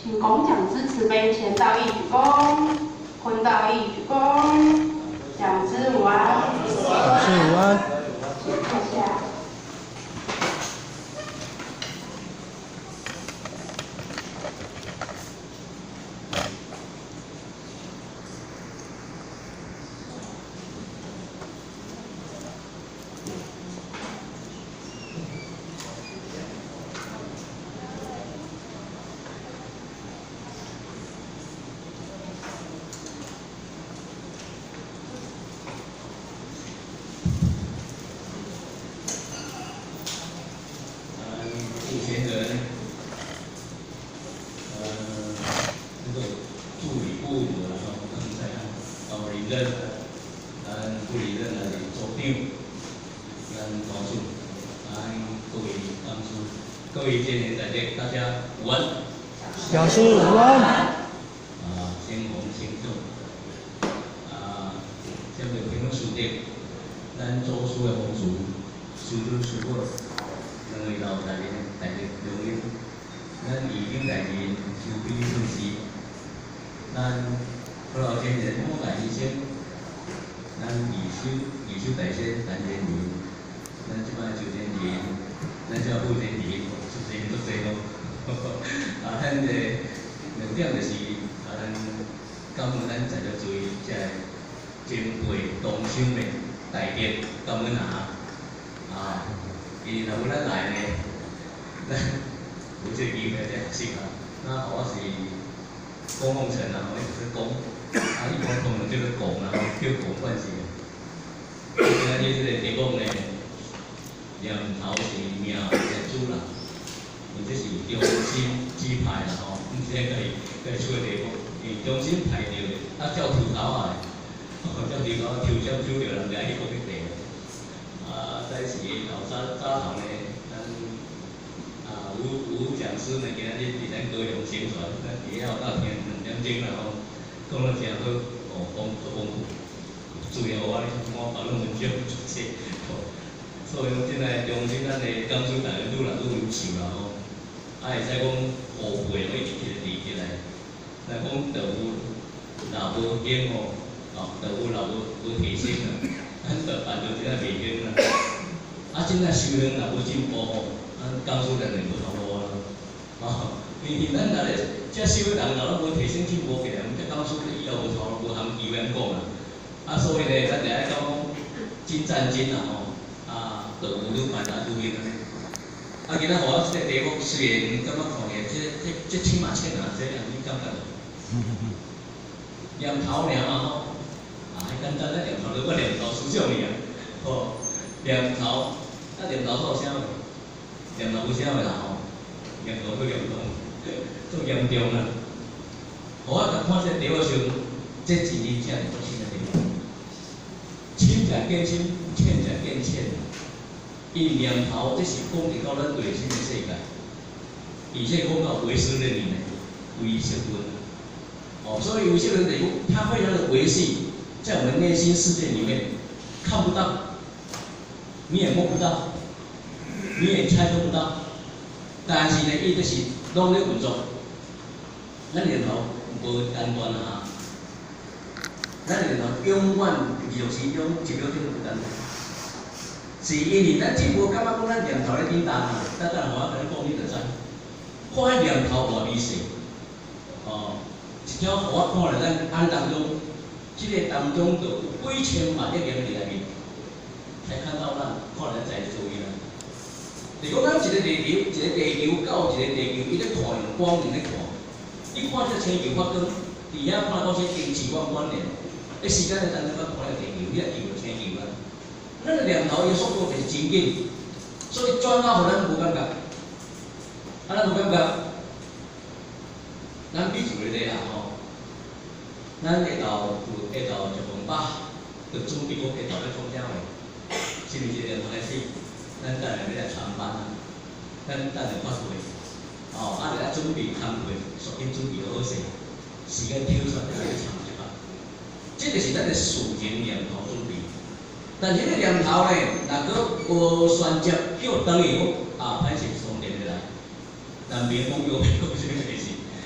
請拱講師慈悲，前道一鞠躬，坤道一鞠躬，講師午安。講師午安。請坐下。顾贤仁，那个助理顾问啦吼，咱毋知影，高理任，咱副理任也是组长，咱老师，咱各位讲师，各位见贤在列，大家午安。讲师午安。啊，先红先重，啊，下面平分书店，咱祖师的风俗，师尊师母，两位老大人大日中英，咱义长大人慈悲顺师，咱普老先人莫大医生，咱二手大仙陈天林，咱这摆周天林，咱这副天林，出钱足济咯。啊，咱这两点就是啊，咱感恩咱在座诸位这个前辈同修的大德感恩啊！啊，伊若无咱来呢，咱有这个机会才学习啊。那我是龚凤成啊，我是龚，啊，一般讲叫做龚啊，叫龚惯势。今仔日这个题目呢，念头是命的主啦，因这是中心指派啦吼，毋是咱家己家己出的题目，因中心派著的，啊照抽头仔的，照抽头仔抽签抽著人就爱去讲彼题。啊，在是头早早头呢，咱啊吴吴讲师呢，今仔日伫咱高雄宣传，咱伫遐有到听2点钟啦吼，讲了诚好，哦，讲足丰富，资料我咧，我把论文少出册，所以讲，这个中心咱的讲师逐个愈来愈优秀啦吼，啊会使讲后辈会一直连起来，若讲道有若无兴吼，哦，道有若无提升啊，咱就办就真正袂兴啦。啊，真正修行若无进步吼，咱讲师咱就无头路啦。哦，因为咱若咧遮修的人若拢无提升进步起来，这讲师以后无头路，无通机会讲啦。啊，所以呢，咱就爱讲真赞真啦吼，啊，道有愈办也愈兴按呢。啊，今仔予我这个题目虽然感觉看起来这深嘛浅啊，这样你感觉无？念头尔嘛吼，啊，彼简单，咱念头就我念头思想尔，吼，念头，啊念头做啥物？念头无啥物啦吼，念头足严重，足严重啦。予我甲看这个题目时阵，这真真正是足深的题目。深者见深，浅者见浅。因为念头，这是讲得到咱内心的世界，而且讲到唯识论里面，唯识论。哦，所以唯识论等于它非常的维系，在我们内心世界里面看不到，你也摸不到，你也猜测不到，但是呢，伊就是拢咧运作。咱念头无简单啊，咱念头永远24钟1秒钟都不简单。是因为咱只无感觉讲咱念头咧振动啊，等等我共你讲，你就知。看彼念头偌微细，哦，一条予我看咧，咱眼当中，这个当中就有几千万亿念伫内面，才看到咱看咱在注意啦。就讲咱一个地球，一个地球到一个地球，伊咧看用光年咧看，你看这星球发光，伫遐看到这电视光关联，彼时间咧当中咱看个地球，你也记无星球啊？咱的念头伊速度就是真紧，所以转到予咱无感觉，啊，咱无感觉。咱比一个例啦吼，咱下昼有下昼食饭饱，就准备讲下昼欲创啥货，是毋是念头开始？咱等下欲来传班啊，咱等下发会，哦，啊，就爱准备工课，速紧准备好势，时间抽出来就去传一摆。这就是咱的事前念头准备。但是彼个念头呢，若阁无选择叫转去讲啊，歹势充电的来，南边讲叫讲啥物代志，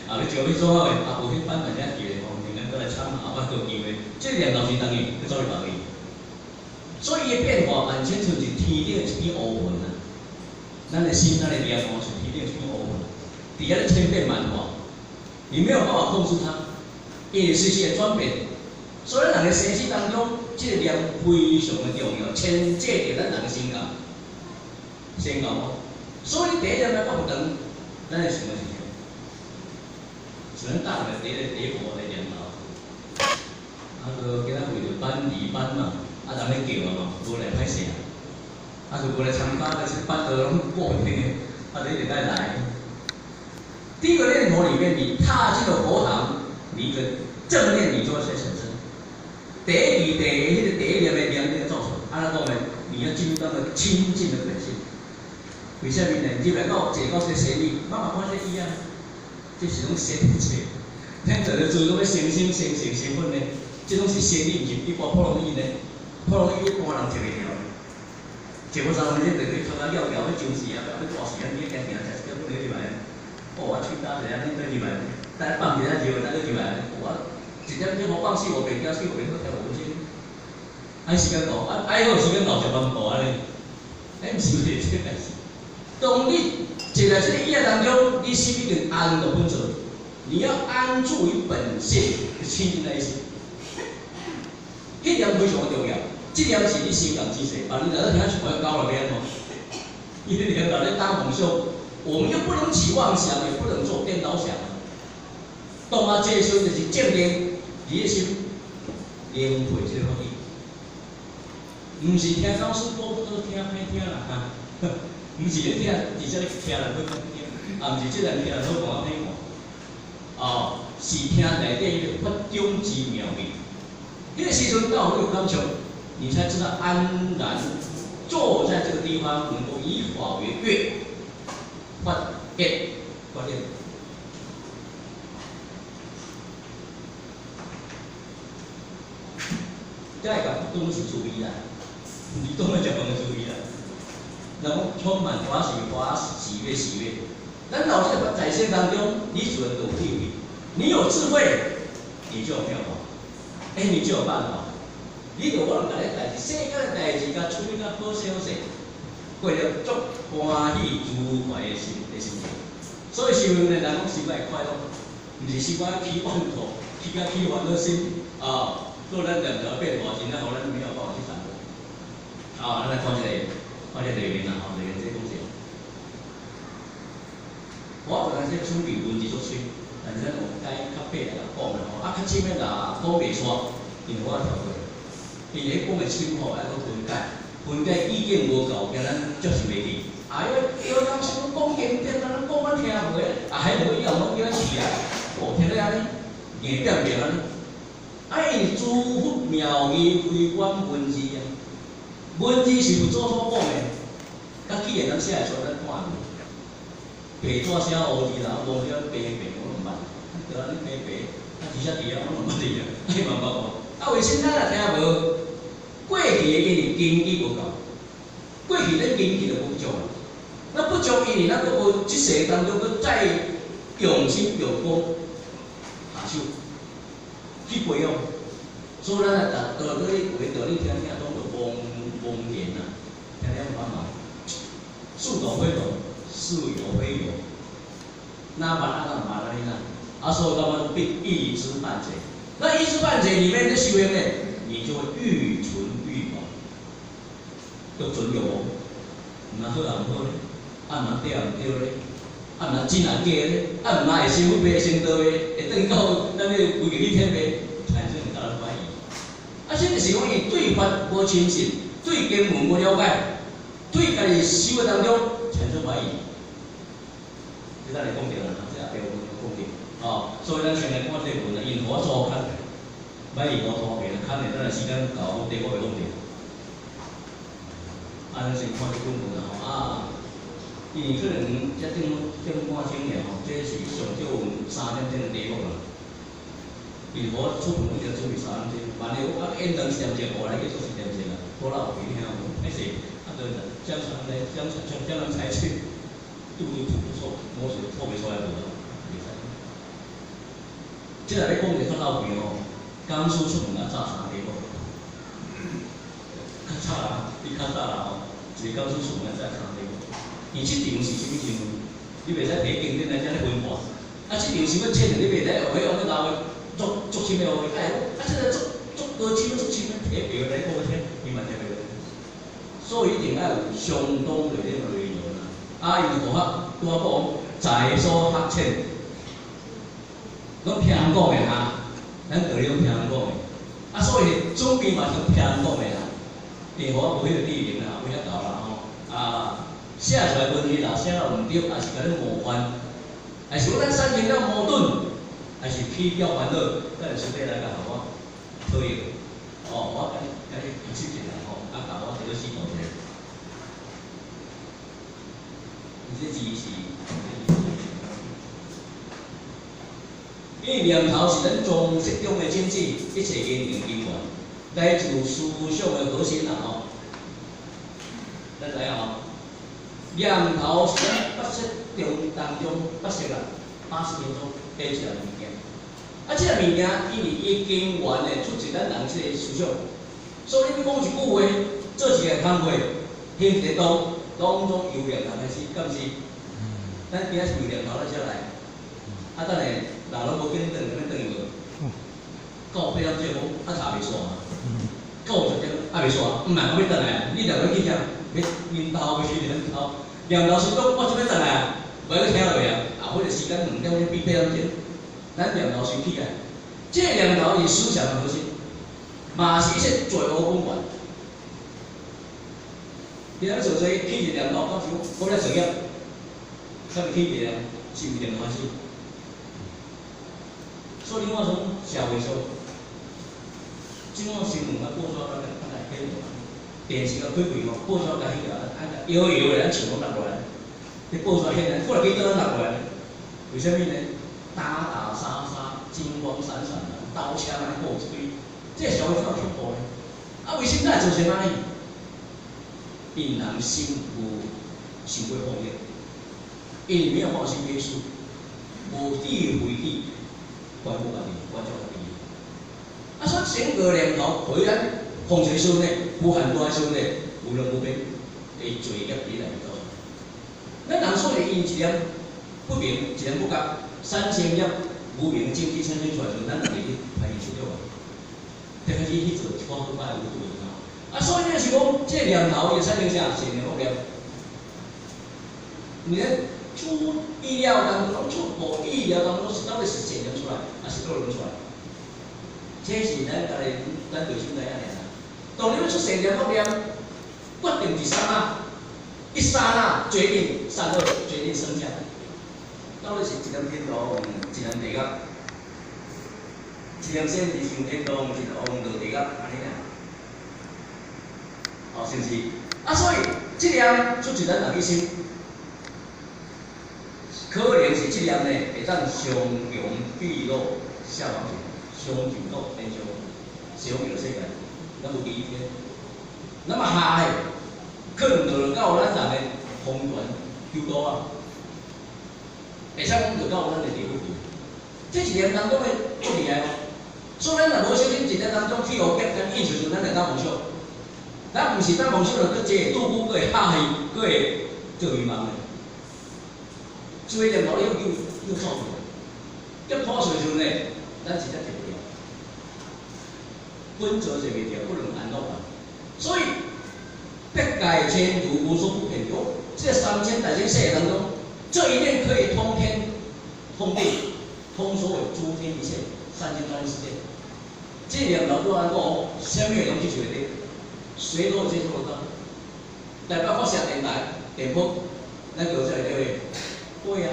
啊，你上欲做好的，啊，無彼版大家記咧吼，明仔過來參考，啊，閣有機會。這個念頭是當去，去走去別去。所以伊的變化完全像是天頂的一片烏雲啊。咱的心，咱的念頭是天頂一片烏雲，佇遐咧千變萬化，你沒有辦法控制它，伊會隨時會轉變。所以咱人的生死當中，這個念非常的重要，牽制著咱人的心感，心感無。所以第一念來講佛堂，咱會想的是啥？是咱大的第一個第一步的念頭。啊，閣今仔為著班離班嘛，啊人咧叫啊嘛，無來歹勢啊，啊就無來參加，這班都攏過天的，啊你一定愛來。第一個念頭裡面，你踏進了佛堂，你一個正念，你就會產生。第一句、第一彼個第一念的念那個造成，按怎講呢？你要進入到那個清淨的本性。為啥物呢？入來到坐到這仙裡，媽媽看這椅啊，這是攏仙坐。咱坐咧做講欲成心、成性、成佛呢？這攏是仙椅，毋是一般普通椅呢。普通椅一般人坐袂牢。坐無三分鐘就去頭殼拗拗，欲上死啊，欲大死啊！你行行食一點本入來，哦，我喙焦一下，你倒入來，等放一下尿，等入來，我一點鐘予放四五遍，驚四五遍，閣聽無清。愛時間到，啊，愛好時間到就萬步按呢，哎，毋是這個代誌。當你坐在這個椅仔當中，你心一定安到本座，你要安住於本性，清淨的心。彼點非常重要，這點是你心感之勢。啊，你若聽一塊高了邊吼，因為念頭咧打夢想，我們又不能起妄想，也不能做顛倒想。當啊，這個時陣就是正念，你的心領會這個法義，毋是聽老師講都聽歹聽啦哈，毋是咧聽，直接咧聽來好聽，啊，毋是這個聽來好看歹看，哦，是聽內底彼個法中之妙義。彼個時陣到有感受，你才知道安然坐在這個地方，能夠以法為悅，法結法念。這個當是慈悲啦，你當然食飯的慈悲啦。人講充滿歡喜，歡喜悅喜悅。咱老這個在生當中，你自然就有智慧，你有智慧，你就有妙法，欸，你就有辦法。你就可能共你代誌，世間的代誌，共處理甲好勢好勢，過著足歡喜自在的心的心情。所以修行呢，人講修會快樂，毋是修甲起怨苦，起甲起煩惱心啊。做咱念頭變化，真正予咱沒有辦法去掌握。啊，咱來看這個，看這個內面啦，吼，內面這講啥？我本來這處理文字足媠，但是咱有改較白來講啦吼，啊，較深的若講袂煞，因為我調過，因為講的深吼，愛閣分解，分解意見無夠，驚咱接受袂去。啊，因為叫人想講經典，咱講咱聽無的，啊，彼無以後攏叫咱試啊，哦，聽咧按呢，硬變變按呢。啊，因為諸佛妙義非觀文字啊，文字是佛祖所講的，甲語言咱寫會出來，咱看無。白紙寫烏字啦，無寫白白，我攏毋捌。對啊，你白白，啊，字寫佇遐，我攏毋捌字啊，你嘛毋捌看。啊，為啥咱若聽無？過去的因為根基無夠，過去咱根基就不足啊。那不足，因為咱閣無這世當中閣再用心用功下手去培養，所以咱若逐道理有的道理聽聽，攏就茫茫然啊，聽聽茫茫，似懂非懂，似有非有，哪捌啊哪毋捌按呢啦？啊，所以感覺變一知半解。那一知半解裡面的修行呢，你就會愈存愈無，愈存愈無，毋若好也毋好咧，啊毋若對也毋對咧，啊毋若真也假咧，啊毋若會成佛袂成道的，會轉到咱個規個去天袂，產生很大的懷疑。啊，這就是講伊對法無深信，對經文無了解，對家己修的當中產生懷疑。這咱會講著啦，這後壁有講著。哦，所以咱先來看這個文啊，因我做較，莫伊糊塗白啦，較呢咱若時間夠，底我袂講著。啊，咱先看這本文啦吼，啊，因為可能遮頂頂半鐘爾吼，這是上少有3點鐘的題目啦。因為我出門一定準備3點鐘，萬一我啊延長1點鐘，後來結束1點鐘啦，好啦，有聽無？歹勢，啊，對啦，將來呢，將將將來才去，拄拄吐不錯，我是吐袂出來無啦，袂使。這若欲講一个較老輩吼，講師出門愛早3禮拜。較早啦，比較早啦吼，一个講師出門愛早3禮拜。伊這場是啥物時陣？你袂使提經典來遮咧分破。啊，這場是欲請，你袂使學彼按呢老的足足深的學，哎，啊，這个足足高深足深的，提票來講聽，伊嘛聽袂落。所以一定愛有相當的這個內容啦。啊，伊就講拄仔講，在所學淺，攏聽人講的哈，咱道理攏聽人講的。啊，所以準備嘛是聽人講的啦。電話無彼個智能啦，無遐𠢕啦吼。啊，寫出來文字若寫了毋對，也是共你冒犯，還是講咱產生了矛盾，還是起了煩惱，咱就師弟來共我討論。哦，我共你共你學習一下吼，啊，共我這個思考一下。這字是，因為念頭是咱裝飾中的種子，一切言行根源，來自思想的核心啦吼。咱知影吼，念頭是咱八識中當中八識啦，80天中第一個物件。啊，這個物件因為伊根源的出自咱人這個思想，所以你講一句話，做一个工課，行一个動，攏總由念頭開始，敢毋是？咱今仔是為念頭咱才來。啊，等下若攏無叫恁轉，欲轉去無？到8點鐘講啊，查袂煞啊。到10點啊袂煞，毋係我欲轉來，你若欲去遐，欲念頭欲去念頭，念頭是講我這欲轉來啊，無愛閣聽落啊。啊，彼個時間2點鐘變8點鐘，咱念頭先起來。這個念頭是思想的核心，嘛是一切罪惡本源。你若欲做這起一個念頭，敢是講我欲來造業，啥物起一個念，是為念頭開始。所以你看從社會上，這種新聞啊、報紙啊，咱來顯落來，電視啊開開吼，報紙共彼個啊，搖搖的，咱樹攏落落來。彼報紙顯來，過來幾倒咱落落來。為啥物呢？打打殺殺，金光閃閃的，刀槍按呢過一堆，這個社會怎有恐怖呢？啊，為什麼會造成按呢？因人心有受過放逸，因沒有放心耶穌，無智慧去關顧家己，關照家己。啊，所以整個念頭回咱放生時陣呢，無限大的時陣呢，無量無邊的罪業佇內面造成。咱人所以因一念不明，一念不覺，產生了無明種子產生出來時陣，咱人會去發現出了啊，就開始去做一寡好歹有對的。啊，所以呢是講，這個念頭伊會產生啥？善念惡念。你咧出意料當中，出乎意料當中是到底是善念出來，還是惡念出來？這是咱家己咱內心知影爾啦。當你欲出善念惡念，決定一剎那，一剎那決定善惡，決定升降。到底是一念天堂，一念地獄？一念仙是上天堂，一念王落地獄，按呢爾。哦，是毋是？啊，所以這念出自咱人去心，可能是這念呢會當上窮碧落下黃泉，上上到天上，西方極樂世界，咱無記憶天。那麼下呢，可能就到咱人的黃泉九道啊，會使講就到咱的地獄去。這一念當中的足厲害哦。所以咱若無小心，一念當中去予劫跟應時陣，咱會當夢想。咱毋是當夢想就閣坐拄久，閣會嚇去，閣會做迷茫的。所以念頭又又又造出來，劫破時陣呢，咱真正坐袂牢，本座坐袂牢，不能安樂啊。所以欲界千如無所不遍，這三千大千世界當中，這一念可以通天、通地、通所有諸天一切三千大千世界。這念頭都按講，啥物攏接受會著，誰都接受得到。台北發射電台、電波，咱叫這個對不對？會啊。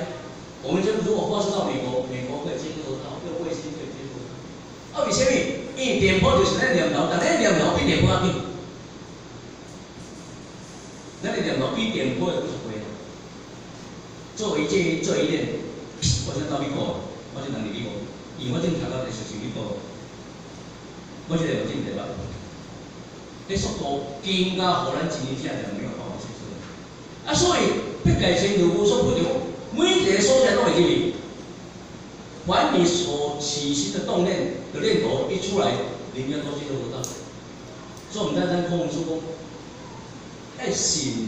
我們就如果發射到美國，美國可以接受得到，用衛星可以接受得到。啊，為啥物？因為電波就是咱念頭，但咱念頭比電波較緊。咱的念頭比電波會幾十倍。做一這做一念，我先到美國，我這人佇美國，因為我正讀到就是美國，我這個有進台北。這速度更加予咱真正就沒有辦法接受。啊，所以欲界千如無所不著，每一個所在攏會入去。凡你所起心的動念的念頭一出來，人家都接受得到。所以，我們在咱空說講，愛善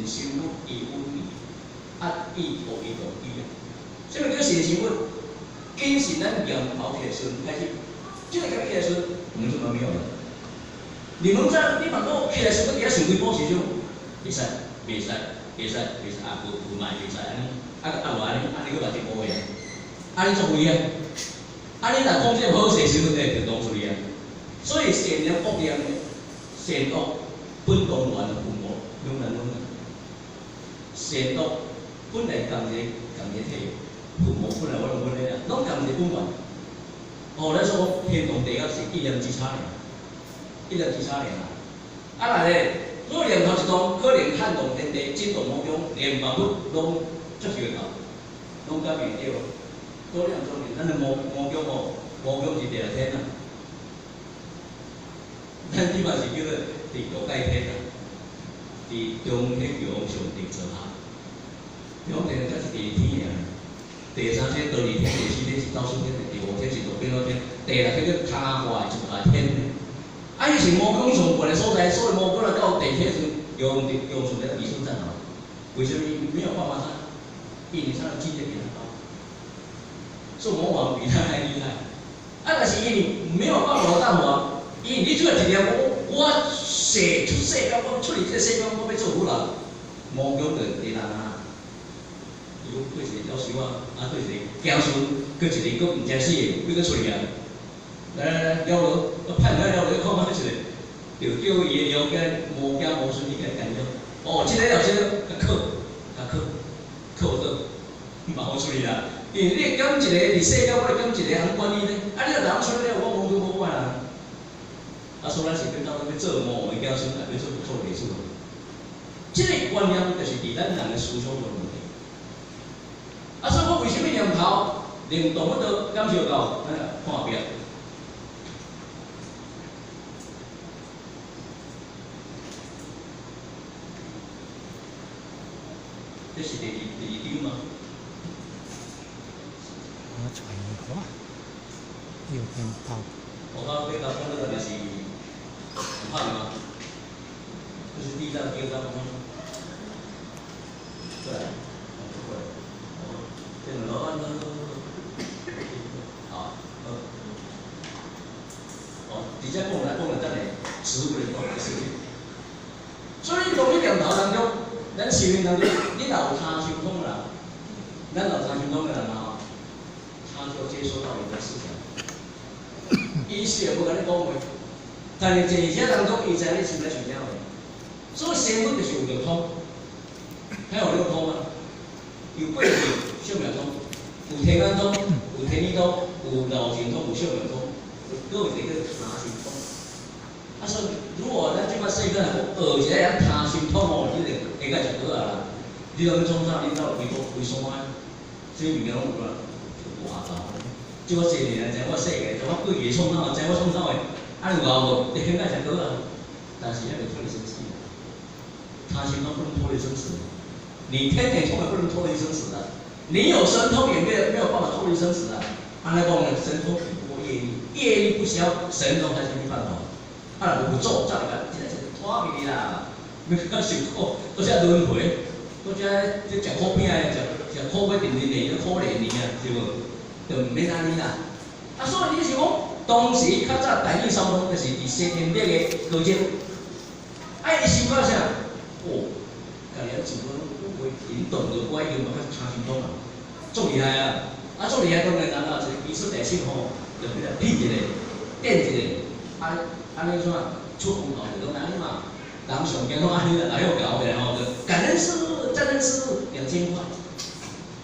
心不以無比，啊意無伊動機啊。啥物叫善心不？謹慎咱念頭起來時陣開始，這個起來時陣，我們怎麼沒有的？你們在你嘛講起來時陣，佇遐想幾步時陣，袂使，袂使，袂使，袂使啊！無無嘛袂使按呢，啊啊無按呢，按呢閣嘛一步的，按呢足危險。啊！你若講這個好勢時陣，就講出去啊。所以善念惡念，善惡本當然的父母，兩難兩難。善惡本來仝一個仝一個體，父母本來我攏本來啊，攏仝一個本源。哦，咱說天堂地獄是一念之差爾，一念之差爾啊。啊，若咧，如果念頭一動，可能撼動天地，震動魔宮，連萬物攏接受會到，攏感應會到。多量多年，咱的魔魔宮吼，魔宮是第六天啊。咱這擺是叫做佇欲界天啊，佇中天藥王上帝座下，中天才是第二天爾。第三天忉利天，第四天是兜率天，第五天是墮變羅天，第六天叫跤華一大天。啊，伊是魔宮上懸的所在，所以魔宮若到地天時，藥王藥王上咧離身戰吼。為啥物沒有辦法殺？因為他的境界比他高。所以魔王比他還厲害。啊，但是因為沒有辦法大王，因為你只要一念我世出世間，我出嚟這個世間，我欲做好人，魔宮就佇人啊。伊講對一個夭壽啊，啊對一個子孫，閣一個閣毋知死的，欲閣出去啊。來來來，了落，我判了了落，看覓一個，就叫伊的了解魔子魔孫去共伊干擾。哦，這個了這個，共靠，共靠，靠倒，嘛好出去啦。因為你減一個佇世間，我來減一個通管你呢。啊，你若人出了，我無無管啊。啊，所以咱是欲到欲做魔王的子孫，欲做做藝術。這個觀念就是佇咱人的思想中問題。啊，所以我為啥物念頭靈動不得感受到？咱來看壁。這是第二張嗎？我傳話，右邊跑。我剛剛講這個就是有拍嗎？這是第一張、第二張嗎？過來，過來，這兩個，好，哦，直接講來講來，等下植物的講的事情。所以當你念頭當中，咱修行當中，你若有他心通的人，咱有他心通的人吼，他就接收到你的思想。伊雖然無共你講話，但是坐遮當中，伊知你心內想啥話。所以仙佛就是有六通，還有六通啊，有八字宿命通，有天眼通，有天理通，有老神通，有宿命通，閣有一個叫他心通。啊，所以如果咱這擺世間來講，學一個人他心通哦，你就會該食果啊啦。你攏欲創啥？你走規個規山啊，這物件攏有啦，就無合道。這我這年來知我世界，知我過去創啥，知我創啥的，啊有熬無？你應該食果啊。但是還袂脫離生死，他心通不能脫離生死。你天眼通也不能脫離生死的，你有神通也沒有辦法脫離生死的。按呢講呢，神通比不過業力，業力不消，神通還是沒辦法。啊，若無做，走入來，這個拖去啦，欲較受苦，閣遮輪迴，閣遮這食苦餅的，食食苦果，定定的，苦連連啊，是無？就毋免按呢啦。啊，所以你是講，當時較早大智三通就是佇西天的高僧，啊，伊想到啥？哦，家己啊自講，有已經動到我已經嘛較他心通啊，足厲害啊！啊，足厲害當然人啊，一個基礎大聖吼，就彼個點一個，點一個，啊。按呢怎出風頭就攏按呢嘛，人上驚攏按呢啦，來又搞起來吼，就感恩師父，讚恩師父，2000塊，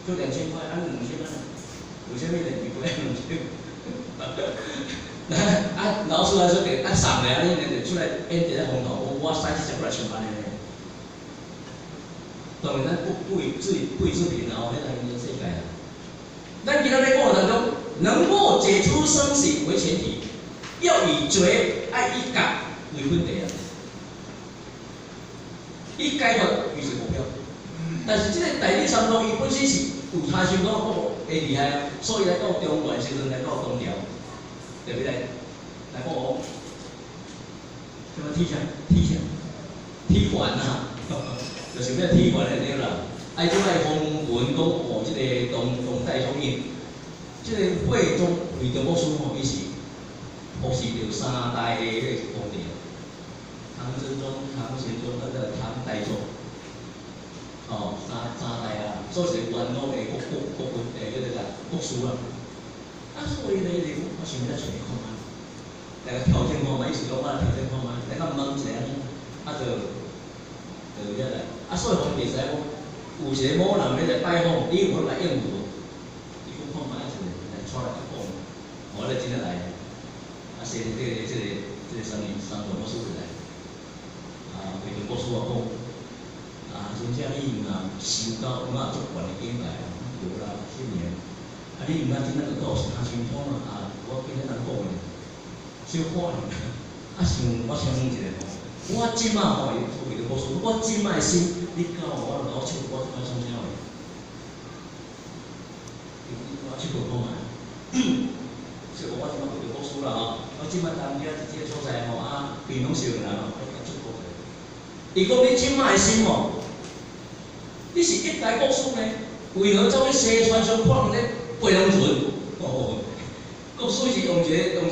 就兩千塊，按呢2000塊，為啥物呢？伊過兩千？啊，老師來說給啊送的，按呢就出來演一個風頭，我使直接過來上班的呢。當然，咱不以自不以自評啦，吼，彼個世界啊。咱今仔欲講的當中，能夠解除生死為前提。要以覺愛以覺為本體啊，以解脫為目標。但是這個大智三通，伊本身是有他心通會厲害，所以來到中原時陣來到唐朝，特別來講哦，什麼鐵啥？鐵啥？鐵拳啊，就是欲鐵拳就對啦。啊，伊這擺風雲講哦，這個唐唐代宗因，這個惠宗惠忠國師吼，伊是服侍著三代的彼個皇帝，唐真宗、唐玄宗，啊個唐代宗，哦，三代啊，所以是元老的國君，彼個啥國師啊。啊，所以咧，伊就講，我想欲來揣看覓，來共挑戰看覓，伊是講我來挑戰看覓，來共問一下按呢，啊，就遐來，啊，所以皇帝知影講，有一個某人欲來拜訪，你有法來應付無？伊講看覓一下，來帶來講，我咧真正來，啊，說這個三年三個國師來，啊，惠忠國師啊講，啊，真正你若修到有影足懸的境界，無啦，啥物啊？啊，你毋捌真正去到他心通啊？啊，我今日通講的，小可爾。啊，想我想問一下吼，我這馬吼，伊為著國師，我這馬的心，你教我，我就我手我這擺創啥貨？我手看覓，說我這馬為著國師啦吼，我這馬當遮佇這個所在吼，啊，邊攏燒人吼，我共祝福者。伊講你這馬的心吼，你是一代國師呢？為何走去西川上看咧飛龍船？哦，國師是用一個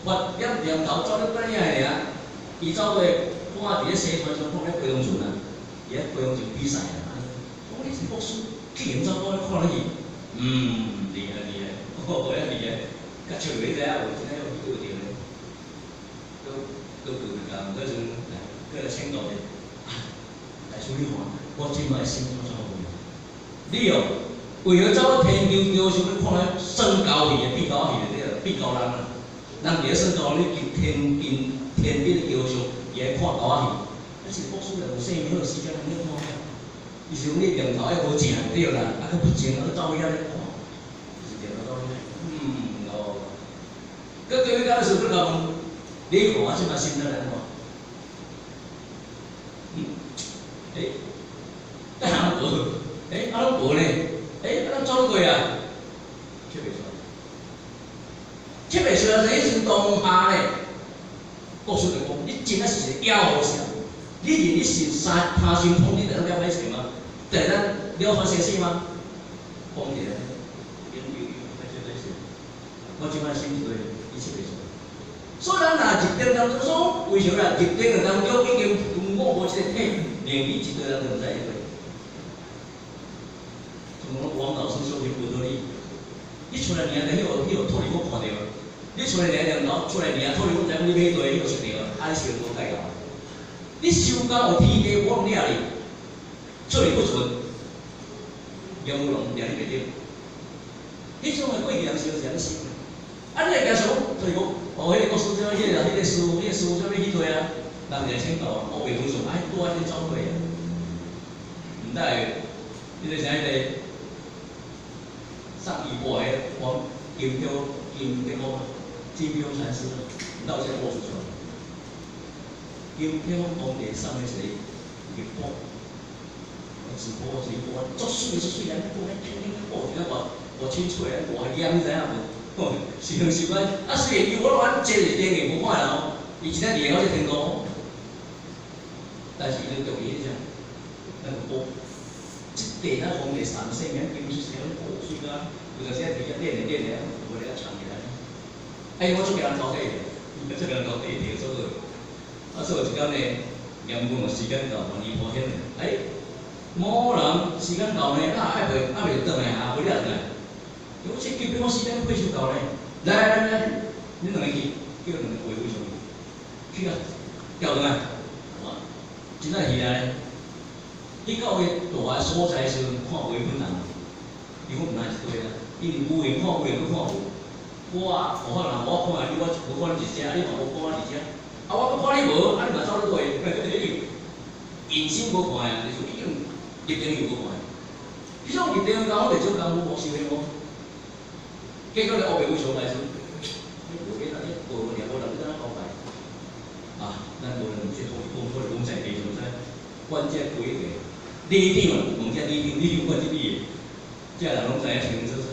發點念頭走咧變遐爾，伊走過看佇咧西川上看咧飛龍船啊，伊咧飛龍船比賽啊。講你是國師，竟然走過來看咧去，厲害厲害，哦，遐厲害，甲笑你知影無？真正有去對著咧，閣閣閣共嗰陣來，閣來請教者，啊，大師你看，我這擺心創啥貨？你哦，為何走去天橋橋上咧看咧耍猴戲的變猴戲的對啦，變猴人啊？人佇咧耍猴，你天邊天邊的橋上，伊來看猴仔戲。啊，是國師來有生命好時間，你看遐。伊是講你念頭愛好正對啦，啊，閣不正，啊，閣走去遐咧看，就是念頭走去遐。嗯哦。閣叫伊講時，閣共問，你看我這擺心態按怎？嗯，欸，啊，攏無，欸，啊，攏無呢？欸，啊，攏走過啊？笑袂出來，笑袂出來，彼時陣當下咧，國師就講，你真正是一個枵和尚，你認你是三他心通，你會當了解什嗎？會當了斷生死嗎？講起來，有有有，歹勢歹勢，我這擺心對，伊笑袂出來。所以咱若入定當中，說為啥啦？入定的當中已經如果無這個體，連你一個人都毋知會。像王老師說的無道理，你出來爾，彼個脫離我看著，你出來爾念頭，出來爾脫離我知影你買對，彼個識著，啊你修無解到。你修到有天地無掠你，出離不存，閻魔王掠你袂著。彼種的過去人修是按呢修的，啊你會驚想，就是講，哦，彼個國師啥物，彼個師啥物去對啊？人就請教啊，烏白和尚愛拄仔這走過啊，毋知會，彼個啥彼個送衣缽的黃金飄金飄金飄禪師，毋知有這個故事出來。金飄皇帝送的一個玉缽，紙缽紙缽，足媠足媠，安尼布咧，輕輕布，一個偌偌清脆，偌艳，你知影無？是是講，啊雖然伊無按坐佇頂面無看人哦，伊真正厲害這天空，但是伊就著伊彼只那個缽，這塊咱皇帝送生命金出世，哦媠甲，有陣時佇遐練咧練咧，無咧藏起來。哎，我足驚人偷摕的，足驚人偷摕摕做過。啊，所以有一工呢，閻君時間到，萬年破天的，哎，某人時間到呢，啊，愛袂愛袂轉來啊，無你也轉來。我這叫我時間快收到呢，來來來，你兩個去，叫兩個陪上去，去啊，調轉來，哇，真正起來，去到伊大个所在時陣，看無伊本人，伊講毋若一對啊，因為有緣看有緣，閣看無。我有可能我看你，我無看你一隻，你嘛無看我一隻。啊，我閣看你無，啊你嘛走咧過，人心無看啊，就是已經入定又無看。彼種入定的功夫，就種功夫無修的無。結果咧，烏白無常來時，你無見啊？你無念無人，你怎交代？啊，咱無論這講講講在地上，關這幾個里長，問這里長，里長管這裡的，這人攏知影清楚楚。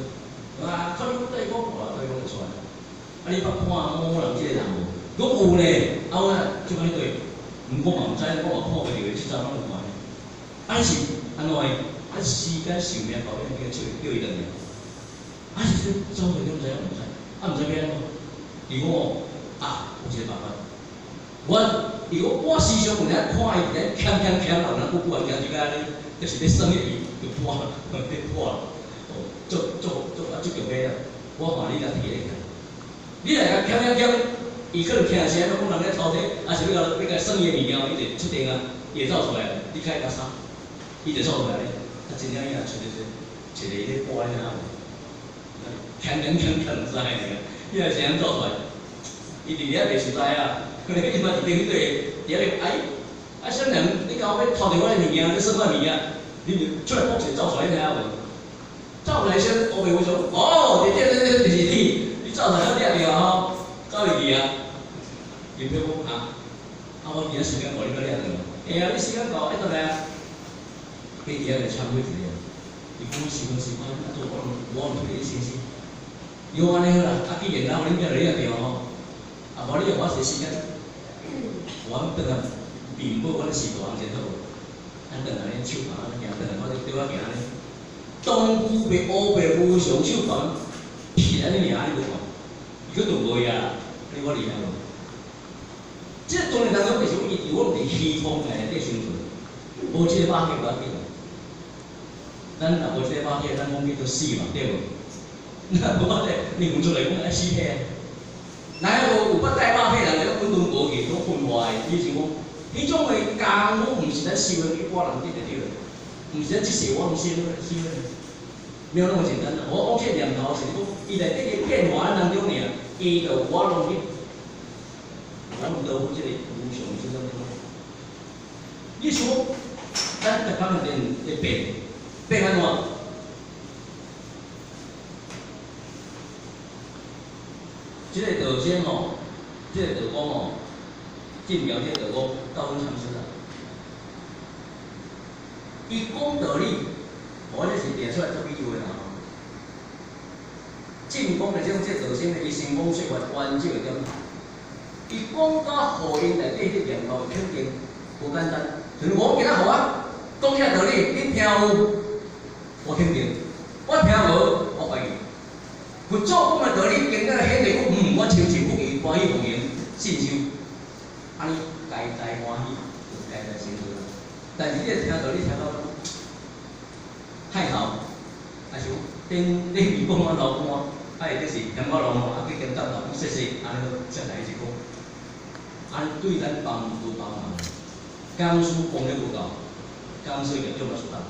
啊，看你講對講無啦，對講就出來。啊，你捌看某人這個人無？講有咧，啊我就按呢對，毋我嘛毋知，我嘛看袂著，這陣攏有看。啊，你是按怎的？啊，時間壽命到，你叫叫伊轉來。啊，是走出來，你毋知影，毋知，啊，毋知欲按怎？伊講哦，啊，有一個辦法。我伊講我時常有咧看伊咧欠欠欠，有哪久久啊，行就按呢，就是咧耍伊就破，咧破，哦，足足足啊足強個啦。我看你若提咧，你來共欠欠欠，伊可能聽聲，講人咧偷摕，啊是欲共欲共耍伊的物件，伊就出定啊，伊會走出來，你較會較啥？伊就走出來咧，啊真正伊若出一個一個咧破咧啥無？欠欠欠欠毋知爾，你若是按走出來，伊佇遐袂實在啊。伊嘛佇頂底，佇遐咧哎，啊啥人？你敢欲偷著我的物件？你耍我的物件？你就出來搏一走出來，你知影無？走出來先烏白無常，哦，佇這這這就是你，你走出來了掠著啊吼，走入去啊。伊要講啊，啊我今仔時間到，你閣掠著無？會啊，你時間到，愛轉來啊。伊佇遐就懺悔一下，伊講時間時間，啊做我攏無推你先生。伊講按呢好啦，啊既然啊，予恁囝掠著吼，啊無你予我一個時間。我轉來面部，阮是大人先好無？咱轉來恁手放安呢行，轉來我就對我行按呢。當有白烏白無常手放，撇按呢爾，你無看？伊閣動無去啊？你我厲害無？這個當然當中就是講，伊我佇虛空內底生存，無這個肉體無要緊。咱若無這個肉體，咱講叫做死嘛，對無？若無肉體，靈魂出來講愛死體啊。若無有法帶肉體人，就滾輪無去，攏分化的。你是講，彼種的功夫，毋是咱修的一般人得會著的，毋是咱這世我攏修修的，沒有那麼簡單。我講這個念頭是講，伊內底個變化當中爾，伊就有法攏去，我攏倒這個無常之中。你想，咱逐工會變，變按怎？這個道仙吼，這個道公吼，進廟這個道公，道恩禪師啦。伊講道理，我這是定出來做比喻的啦吼。進講的這種這個道仙呢，伊成功說法完整的點。伊講到予𪜶內底彼念頭肯定無簡單。像我今仔予我講遐道理，你聽有？我肯定。我聽無，我懷疑。佛祖講的道理，經過顯現講，我深信不疑，歡喜奉行，信受，按呢皆大歡喜，就皆大成就。但是你聽道理聽到太頭，還是頂頂面講我流汗，啊或者是嫌我流汗，啊去兼答答，講說說，按呢才來一講，按呢對咱幫助幫忙，講師功力無夠，講師業障嘛出來。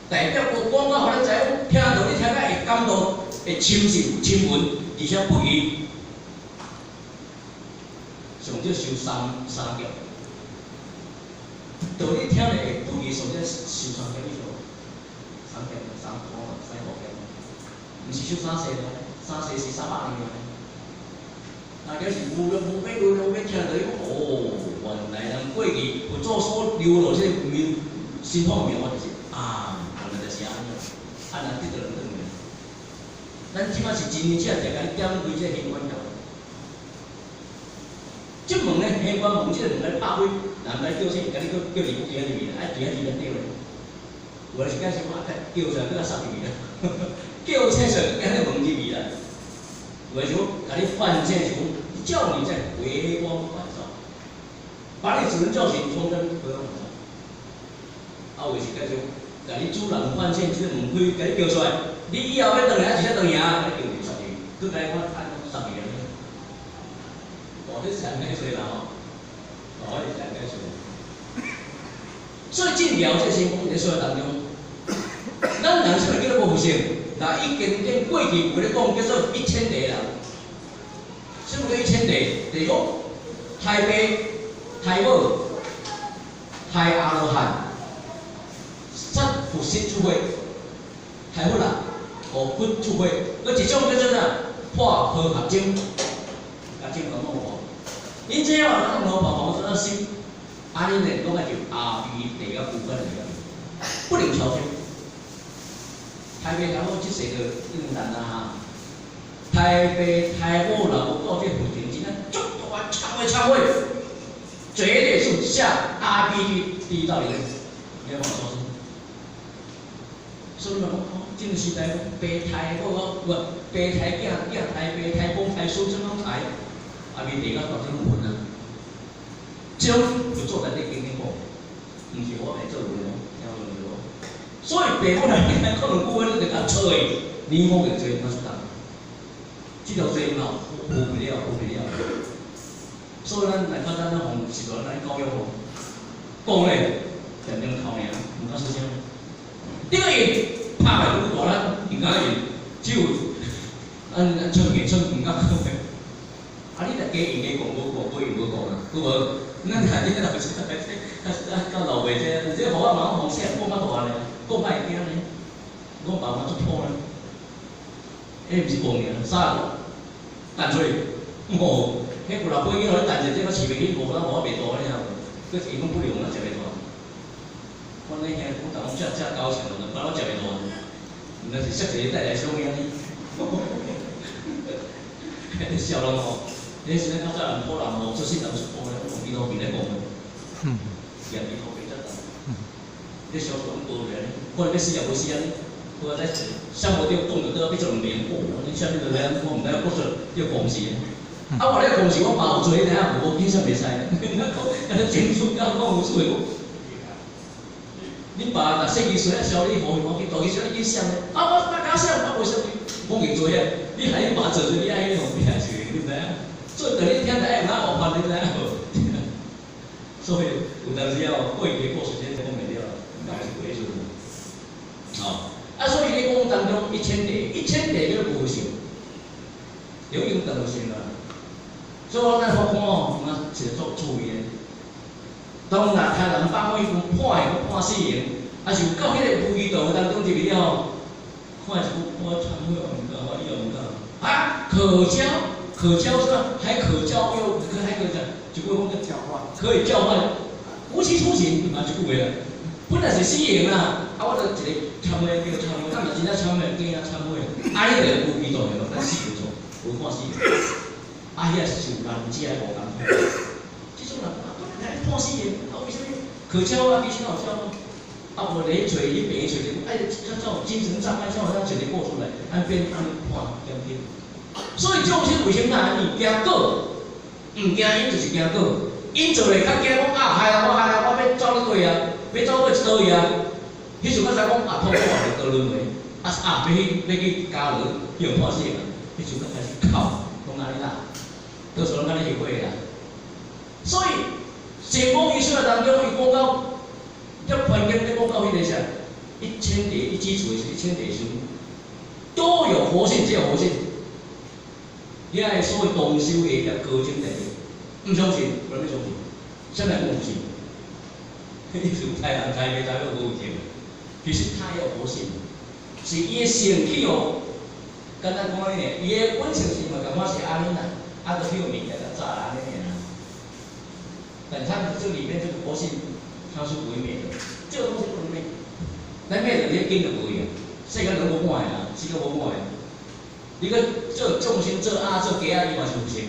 代表我講到，予恁知影，聽道理聽甲會感動，會深信深聞，而且不疑。上少修三劫，道理聽了會不疑，上少修三劫以上，三劫三苦三五劫，毋是修三世爾，三世是300年爾。那就是無量無邊無量無邊聽到伊講，哦，原來人過去佛祖所留落這個妙心法妙，就是啊。就是按呢，啊，若得著人轉來。咱這擺是真正定共你點開這個玄關條。這門呢，玄關門這個門共你拍開，人來叫醒，共你閣叫入去行入去啦，愛行入去對咧。有的時間是講啊，叫出來閣較塞入去啦，叫醒出來閣按呢門入去啦。有的時候，共你喚醒是講，叫你在回光返照，把你主人叫醒，重新回光返照。啊，有的時間就。共你主人喚醒，這個門開，共你叫出來，你以後欲轉來，還是轉去啊？共你叫入塞入去，閣共我按塞入去。哦，這是按呢說啦吼，哦，這是按呢說。所以進廟這神功佇說當中，咱人啥物叫做無佛性？那伊經典過去有咧講叫做一千地啦。啥物叫一千地？就是講太白、太母、太阿羅漢。殺佛悉出血，太佛啦，哦佛出血，閣一種叫做啥？破和合僧，甲僧講講無？𪜶這啊，咱老婆婆說心，按呢呢，講個就阿鼻地甲部分來個，不能超生。刣爸刣母這世就已經難啊！刣爸刣母若無到這佛前，真正足大懺悔懺悔，絕對是下阿鼻獄第一道裡面，你要講說什麼？所以嘛講，這個時代講爸刣母哦，無爸刣囝，囝刣爸，刣公刣孫，啥物攏刣，阿弥地到到這種文啊，這種就做在咧經典講，毋是我來做的哦，聽有無？所以爸母來講兩句話，你就共錯的，你某個罪，我出當。這條罪嘛，負不了，負不了。所以咱來看咱咱互是咱來教育吼，講咧，點點頭爾，毋敢出聲。頂個伊拍來愈大力，毋敢應，只有按按出硬出毋敢講。啊！你若加用加講無講，無用無講啦，有無？咱聽這老師這啊到老輩這，這予我嘛講，細漢講較大漢咧，講較會驚呢，我爸媽足苦呢。彼毋是講爾，啥個？彈出去，哦，彼有老輩囝予你彈一這個飼袂起，無咱無我袂大爾，閣營養不良，咱食袂大。阮咧兄阮逐拢食食九成，兩擺攏食袂大，毋知是摔一个帶來小命呢。彼笑人吼，彼時陣較早人苦人吼，做世人出苦咧，我用鼻頭皮咧講的，用鼻頭皮才重。你小數攏無咧，看你欲死也無死按呢，我在啥無著講著倒欲做兩邊，哦，你啥物都咧，我毋知影講出叫公司。啊，我咧公司我爸有做，你知影無？我計算袂使，你講，安尼整出甲講有出的。你爸若細支水啊，燒你予伊，我去大支水你去想咧。啊，我哪敢想，我無想你，講硬做啊！你害你爸做做，你愛去互你愛做，你知影？所以當你聽著愛有哪學法，你知影無？所以有當時哦，過去的故事真講袂了，嘛是過去陣。哦，啊，所以你講當中一千地，一千地叫做無性，有用當無性啊。所以我咱法官哦，有影是做注意的。當若聽人放火，伊講判刑，判死刑，啊是有到彼個無期徒當中入去了後，看一句我懺悔我毋敢，我以後毋敢。啊，可教，可教是吧？還可教又可還可講，一句講教化，可以教化，無期徒刑嘛一句話啦。本來是死刑啦，啊，我就一個懺悔叫懺悔，敢若真正懺悔，假懺悔，啊，彼個無期徒刑，咱死無錯，無判死刑。啊，遐是受難者無共款。這種人啊，本來判死刑，啊，為啥物可教啊？其實哪有教啊？啊，無咧揣你病揣一個，哎，較早有精神障礙，才有當一個過出來，按變按呢判減輕。所以眾生為啥物按呢？驚果，毋驚因就是驚果。𪜶做咧較驚講啊，害啊，我害啊，我欲走咧過啊，欲走過一倒去啊。彼時較知講啊，痛苦啊，就倒輪迴，啊啊，欲去欲去監牢，去予判死刑啊。彼時較開始哭，講按呢啦，多數攏按呢後悔啦。所以成功藝術當中，伊講到這環境咧講到彼個啥，一千地一基礎是一千地時，都有佛性，只有佛性。遐個所謂同修的遐高僧大德，毋相信，無人欲相信，啥人講有信？你是有刣人刣爸刣母無有情，其實他也有佛性，是伊的性去予，簡單講按呢，伊的本性是嘛共款是按呢啦，啊，就去予物件共炸按呢爾。但他這裡面這個佛性，它是不會滅的，這個東西不能滅，咱滅了，你根就無去啊，世間攏無半個啊，世間無半個。你閣做眾生做鴨做雞仔，伊嘛是有性。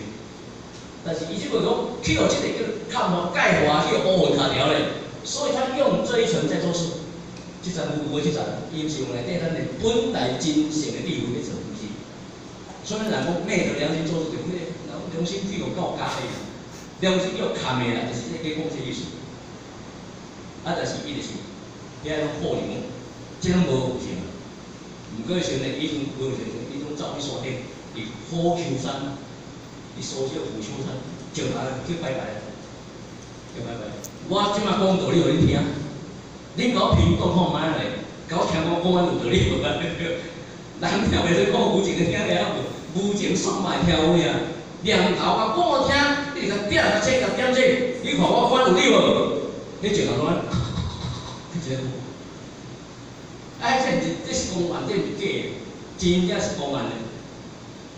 但是伊這個講去予這個叫看法鈣化去予烏雲卡條咧，所以他用這一層在做事。這層有無這層，伊毋是用內底咱的本來真性的智慧咧做，毋是。所以人講昧著良心做事，就彼個良心去予夠假的，良心去予崁的啦，就是這個講這意思。啊，但是伊就是遐種荷爾蒙，這攏無有性。毋過時陣伊陣無有性，伊攏走去山頂，佇虎丘山，佇蘇州虎丘山，石頭去拜拜，去拜拜。我這擺講道理予恁聽，恁共我評講看覓咧？共我聽我講完有道理無？人聽袂使講無情的聽了無，無情煞嘛會聽有影。念頭共講予聽，你共點共切共點這，你看我反有理無？彼石頭攏按呢，一个。哎，這毋是，這是公案，這毋是假的，真正是公案的。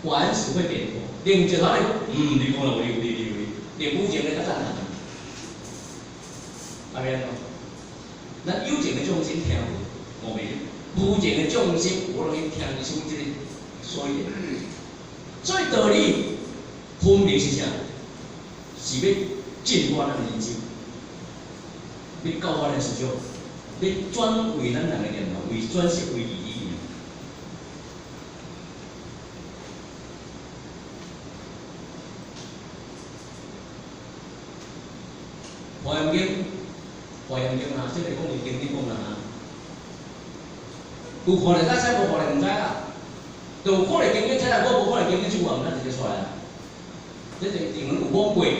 原始會點破，連石頭咧，嗯，你講得有理有理有理，連無情咧較讚嘆。啊，欲按怎？咱有情的眾生聽有，無袂。無情的眾生，無容易聽出這個所以，所以道理分明是啥？是欲淨化咱的人生，欲教化咱思想，欲轉為咱人的念頭，為轉識為義理。華嚴經，華嚴經啊，這個講伊經典講啦哈。有看著才知，無看著毋知啦。就有看著經典，睇啦，我無看著經典，就話毋咱直接出來啦。這個英文有講過，有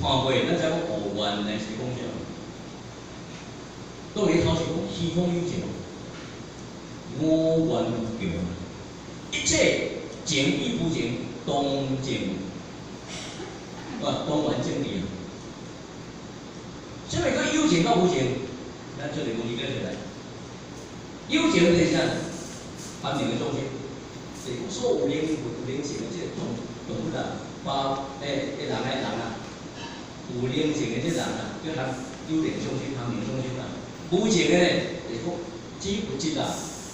看過，咱知講哦，原來是講啥。當然頭是講虛空有情，無緣無窮，一切情與無情，當證，啊，當圓證智。啥物叫有情佮無情？咱出來講理解出來。有情就是啥？凡靈的眾生，就是講所有靈魂、有靈性的這個動動物啊，包欸人的人啊，有靈性的這人啊，叫含有靈眾生、含靈眾生啊。無情的咧，就是講指物質啦，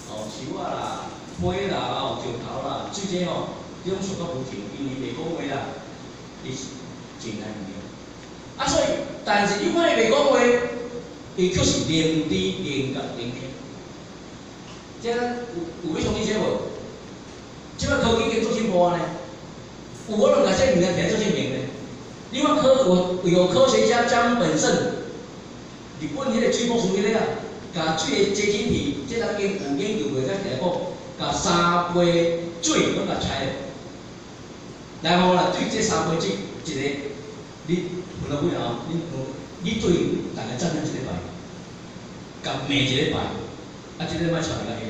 哦樹仔啦、花啦、哦石頭啦，這些吼，這種屬較無情，因為袂講話啦，伊是真難物件。啊，所以，但是你看伊袂講話，伊卻是靈知、靈覺、靈聽。這咱有有欲相信這無？這擺科技已經足進步啊呢，有可能共這物件摕來做證明呢。你看科有有科學家江本勝，日本彼個水博士彼個啊，共水的結晶體，這咱經有研究過，才摕來講，共3杯水攏共拆，然後啦，對這3杯水，一個你分到尾後，你對逐个讚嘆一禮拜，共罵一禮拜，啊，這個莫掣來共下。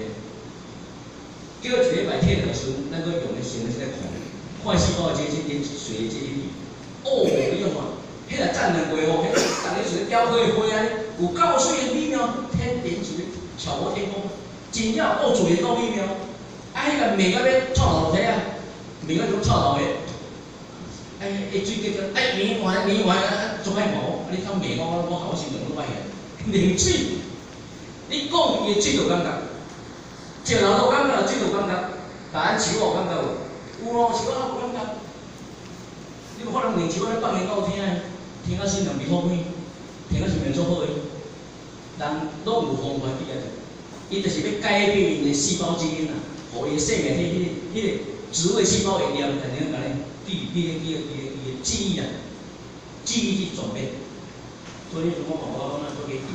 叫一禮拜退落時陣，咱閣用的成這個看，看細胞的結晶體，水的結晶體。哦，你看，彼个讚兩過吼，彼逐个是咧雕刻的花安尼，有夠水的美妙，天然是咧巧奪天工，真正夠自然夠美妙。啊，彼个罵到欲臭頭體啊，罵到種臭頭的。哎，欸，水結晶，哎，棉花棉花啊，足歹看，啊，你通罵我，我好心情攏歹去。啉水，你講伊的水就感覺，石頭都感覺，水就感覺，但咱樹有感覺無？有咯，樹仔有感覺。你有可能連樹仔咧放煙夠聽的，聽到心臟袂好開，聽到心情足好的。人攏有方法佇遐做，伊就是欲改變𪜶的細胞基因啊，予伊的生命體彼個植物細胞會念，但是共你記記記記記記憶啊，記憶去轉變。所以我嘛無法講咱做去記。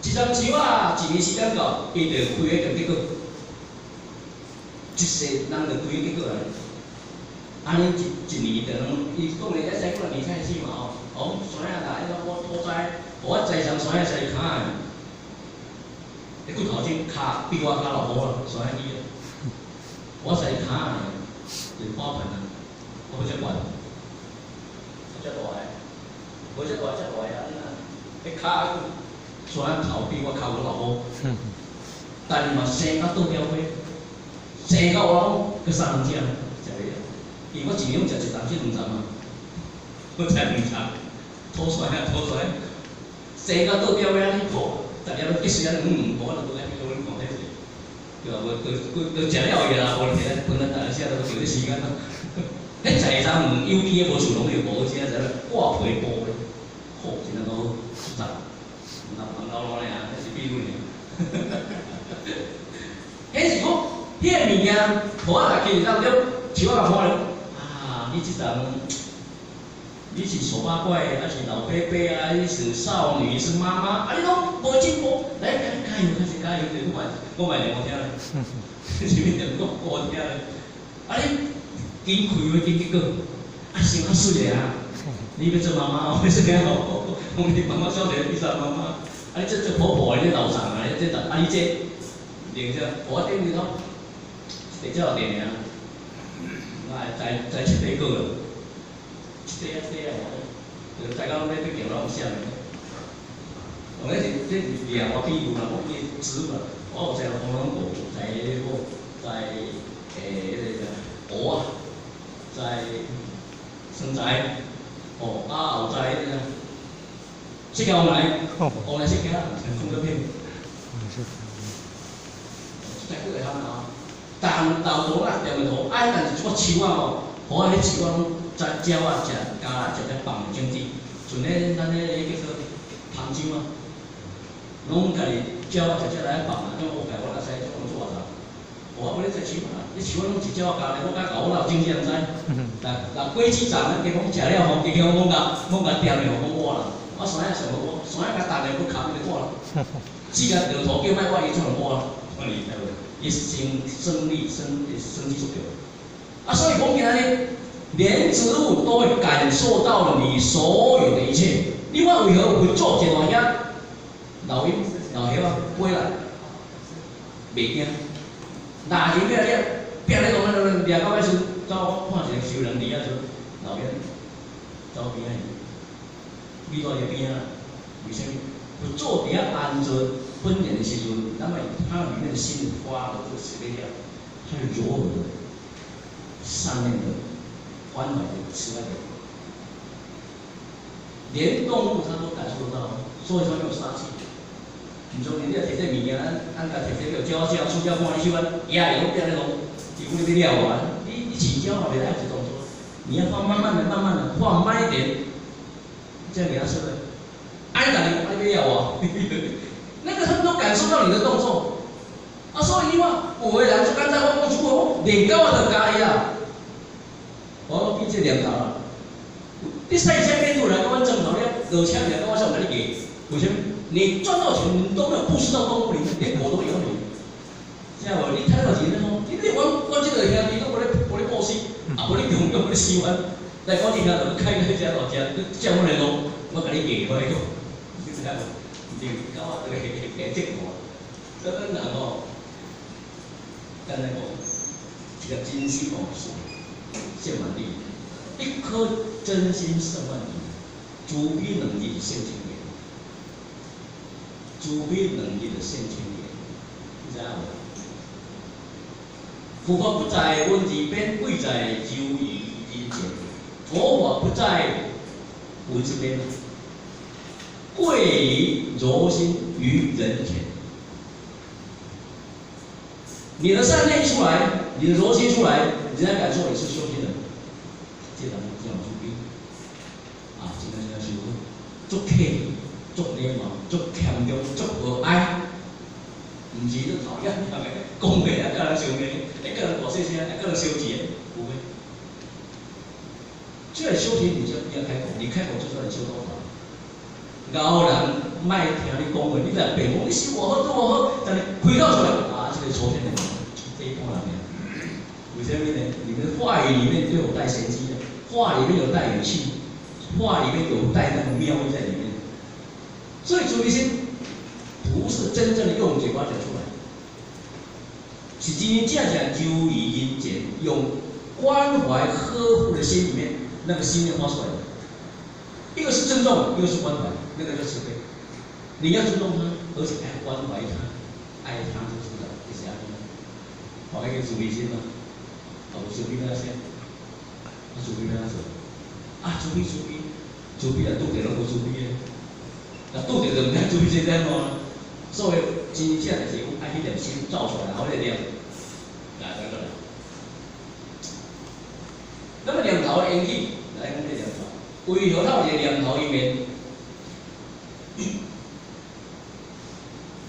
一丛樹仔，一年時間到，伊就開個結果，一世人就開個結果來。按呢一一年就攏，伊講的遐使過來二菜市嘛吼，哦，山仔啦，彼個我土栽，我栽種山仔栽跤的，彼骨頭種跤比我跤落好啦，山仔起啊，我栽跤的，就是花盆啊，我無遮懸，遮大个，無遮大遮大个啊，彼跤山仔頭比我跤閣落好，但是嘛生甲倒吊花，生到我講閣三兩隻，食袂了。因為我一年攏食一擔至兩擔嘛，我食兩擔，吐出來啊吐出來，生到倒吊尾安尼好，逐日攏結水安尼，無我就無愛去互恁看睇者，對吧？無，就就食了去啦，無摕來分咱大家食，都就這時間咯。彼菜欉有機的無樹農藥，無啥啥掛皮布的，好，真正夠複雜，毋通放老路爾，彼是秘密爾。彼是講，彼个物件，予我來其實當中，樹仔共看咧。你這陣，你是醜八怪，還是老伯伯啊？你是少女，是媽媽，啊！你攏無進步，來來加油，開始加油！我嘛我嘛念我聽咧，是毋念我歌聽咧？啊！你緊開會緊結果，啊，生較媠的啊！你欲做媽媽，我說哦，講你媽媽小姐，你做媽媽，啊！你這做婆婆的，你老丈啊，你這啊你這，認真，我頂日頭，地只有電爾。啊，栽七八個啦，七塊啊七塊啊，就大家攏咧對鏡攏有寫的。當然是這是掠我比喻啦，我記植物啦，我有栽紅龍果，栽彼個栽彼個啥芋仔，栽酸菜，哦，啊有栽彼個啥釋迦牟尼，牟尼釋迦，送個片。叢老土啊，踮的土，啊，但是一寡树仔吼，予彼树仔攏摘鸟仔食，咬来食才放的种子，像咧咱彼个叫做香蕉啊，攏家己鸟仔食食來放啊，種烏白我哪知種做偌濟？我無咧摘樹啊，你樹仔攏是鳥仔咬咧，我敢咬我哪有種子毋知？若若果子叢咱加講食了吼，加講罔共罔共踮的吼，罔挖啦。我山仔上無挖，山仔較重的閣砍伊就挖啦。只共著土叫莫挖，伊怎會挖啦？我你知無？伊生生理生生理作用。啊，所以講今仔日，連植物都會感受到你所有的一切。你看為何佛祖坐在遐，老鷹老鷹啊飛來，袂驚。若是咩咧？拼咧講咧，掠到尾時，走看一個修人伫遐說，老鷹走邊仔去，米在伊邊仔，為啥物？佛祖伫遐安坐本然的時陣，那麼他裡面的心發的這個慈悲了，它是柔和的、善念的、關懷的、慈愛的，連動物它都感受得到，所以說沒有殺氣。毋像你摕這物件，咱咱共摕這個鳥仔鳥、鼠鳥看你手啊，野會攏變咧講，伊講你欲掠我，你飼鳥嘛袂來一動作，你要放慢慢的、慢慢的放慢一點，這樣給他吃的。按打你，你欲掠我，那個他們都感受到你的動作。啊，所以你看，有的人就簡單，我講一句話，連狗仔都咬伊啦。我變這念頭啦。你駛車變路來，講阮正頭了，落車來，講我想共你過，為啥物？你賺到錢，你都沒有布施到動物裡面，連狗都咬你。知無？你趁到錢咧講，你阮阮這個兄弟攏無咧無咧布施，啊無咧供養，無咧修安，來講你兄弟開開遮大遮，你借阮的路，我共你過，我來講，你知影無？連狗仔都會會這看，所以咱人吼，簡單講，一個真心哦，勝萬里，一顆真心勝萬里，慈悲兩字勝千言，慈悲兩字就勝千言，你知影無？佛法不在文字邊，貴在柔於人前。佛法不在文字邊，貴於柔心於人前。你的善念一出來，你的柔心出來，人家感受你是修行人。這人真有慈悲，啊，真正真修好，足客氣，足禮貌，足謙讓，足和藹，毋是你討厭人的，講話啊，共人相罵，愛共人大細聲，愛共人相錢，有無？這個修行你就不要開口，你開口就知道你修多少。𠢕人莫聽你講話，你若辯講你修偌好，做偌好，但是開口出來啊，這個粗心人，這一般人為什麼呢？你們話語裡面都有帶玄機的，話裡面有帶語氣，話裡面有帶那個妙意在裡面。所以慈悲心不是真正的用嘴巴講出來，是真真正正柔於人前，用關懷呵護的心裡面那個心念發出來的。一個是尊重，一個是關懷，那個叫慈悲。你要尊重他，而且還要關懷他，愛他就是的，就是按呢。好，那個慈悲心嘛，哦，慈悲欲按怎？啊，慈悲欲按怎做？啊，慈悲慈悲，慈悲啊，拄著攏無慈悲的，若拄著就毋知慈悲是按怎。所以真正就是講愛彼念心走出來，然後咧念，來來來。那麼念頭的緣起，來講這念頭，為何它有一個念頭因緣？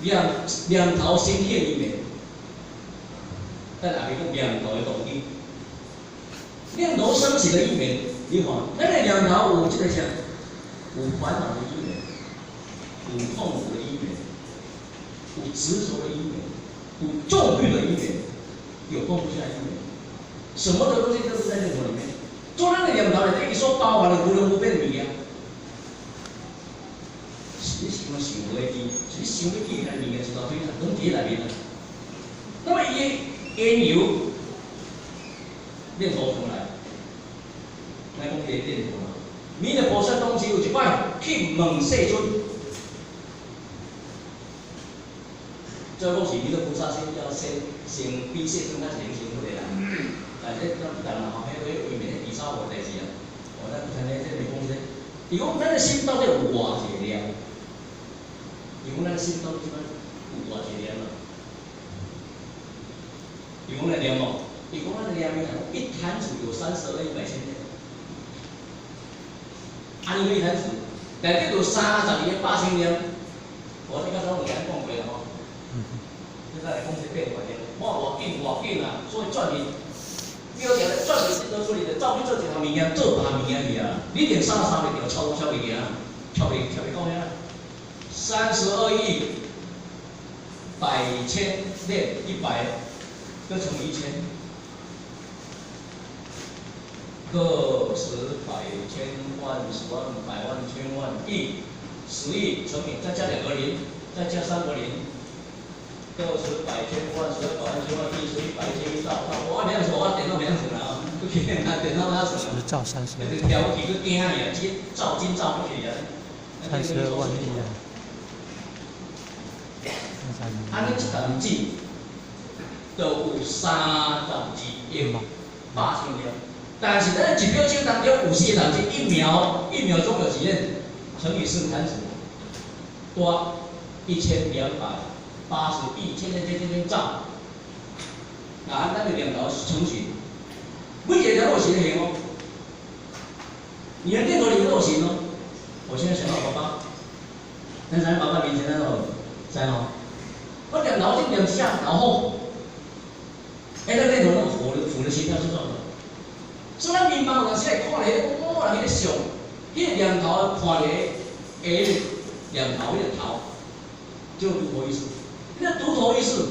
念念頭生起的因緣，咱也袂講念頭的動機。念頭生起的因緣，你看，咱的念頭有這個啥？有煩惱的因緣，有痛苦的因緣，有執着的因緣，有縱欲的因緣，有放不下因緣，什麼的東西都是在念頭裡面。做咱的念頭內底，伊所包含的無量無邊的物件，是你想想無會記，是你想欲記起來物件，一大堆啊，攏佇內面啊。那麼伊的緣由，念頭從來，來講伊的念頭啊。彌勒菩薩當時有一擺去問世尊，這講是彌勒菩薩先要先先比世尊較先成佛的啦。但是咱但嘛吼，彼個為免咧記抄無代誌啊。哦，咱不聽咧，這個講這個，伊講咱的心到底有偌濟念？伊講咱的心到底這擺有偌濟念啊？伊講咱念哦，念的一彈指有32億百千念，按呢一彈指，內底有32個百千念。我這個早有講過啦吼。這個來講是變化的，我偌緊偌緊啊，所以轉去，你要定轉去這處理的，走去做一項物件，做別項物件去啊。你定三三個條，超超袂行，超袂超袂到遐。32億百千念100，閣乘以1000，個十百千萬十萬百萬千萬億十億乘以再加兩個零，再加三個零。個十百千萬十萬百萬千萬億十億百千億兆兆，我免數，我電腦免算啦，佮去電腦哪算？十兆三十二。了不起，佮驚去啊！兆金兆不起啊！ 32萬億啊！按呢一彈指，就有32億百千念。但是咱一秒鐘當中有四個彈指，一秒一秒鐘有幾念？乘以四彈指，多1280億千千千千千兆。啊，咱的念頭是成型，每一個念頭有形哦。你的念頭裡面都有形哦。我現在想到爸爸，咱知爸爸面前那個，知吼？我念頭先念啥，然後，哎，那念頭那個火的火的形態是怎的？所以咱面盲有當時會看咧，哦，人彼個相，彼個念頭看咧，下念頭彼個頭，就獨頭意識。那獨頭意識，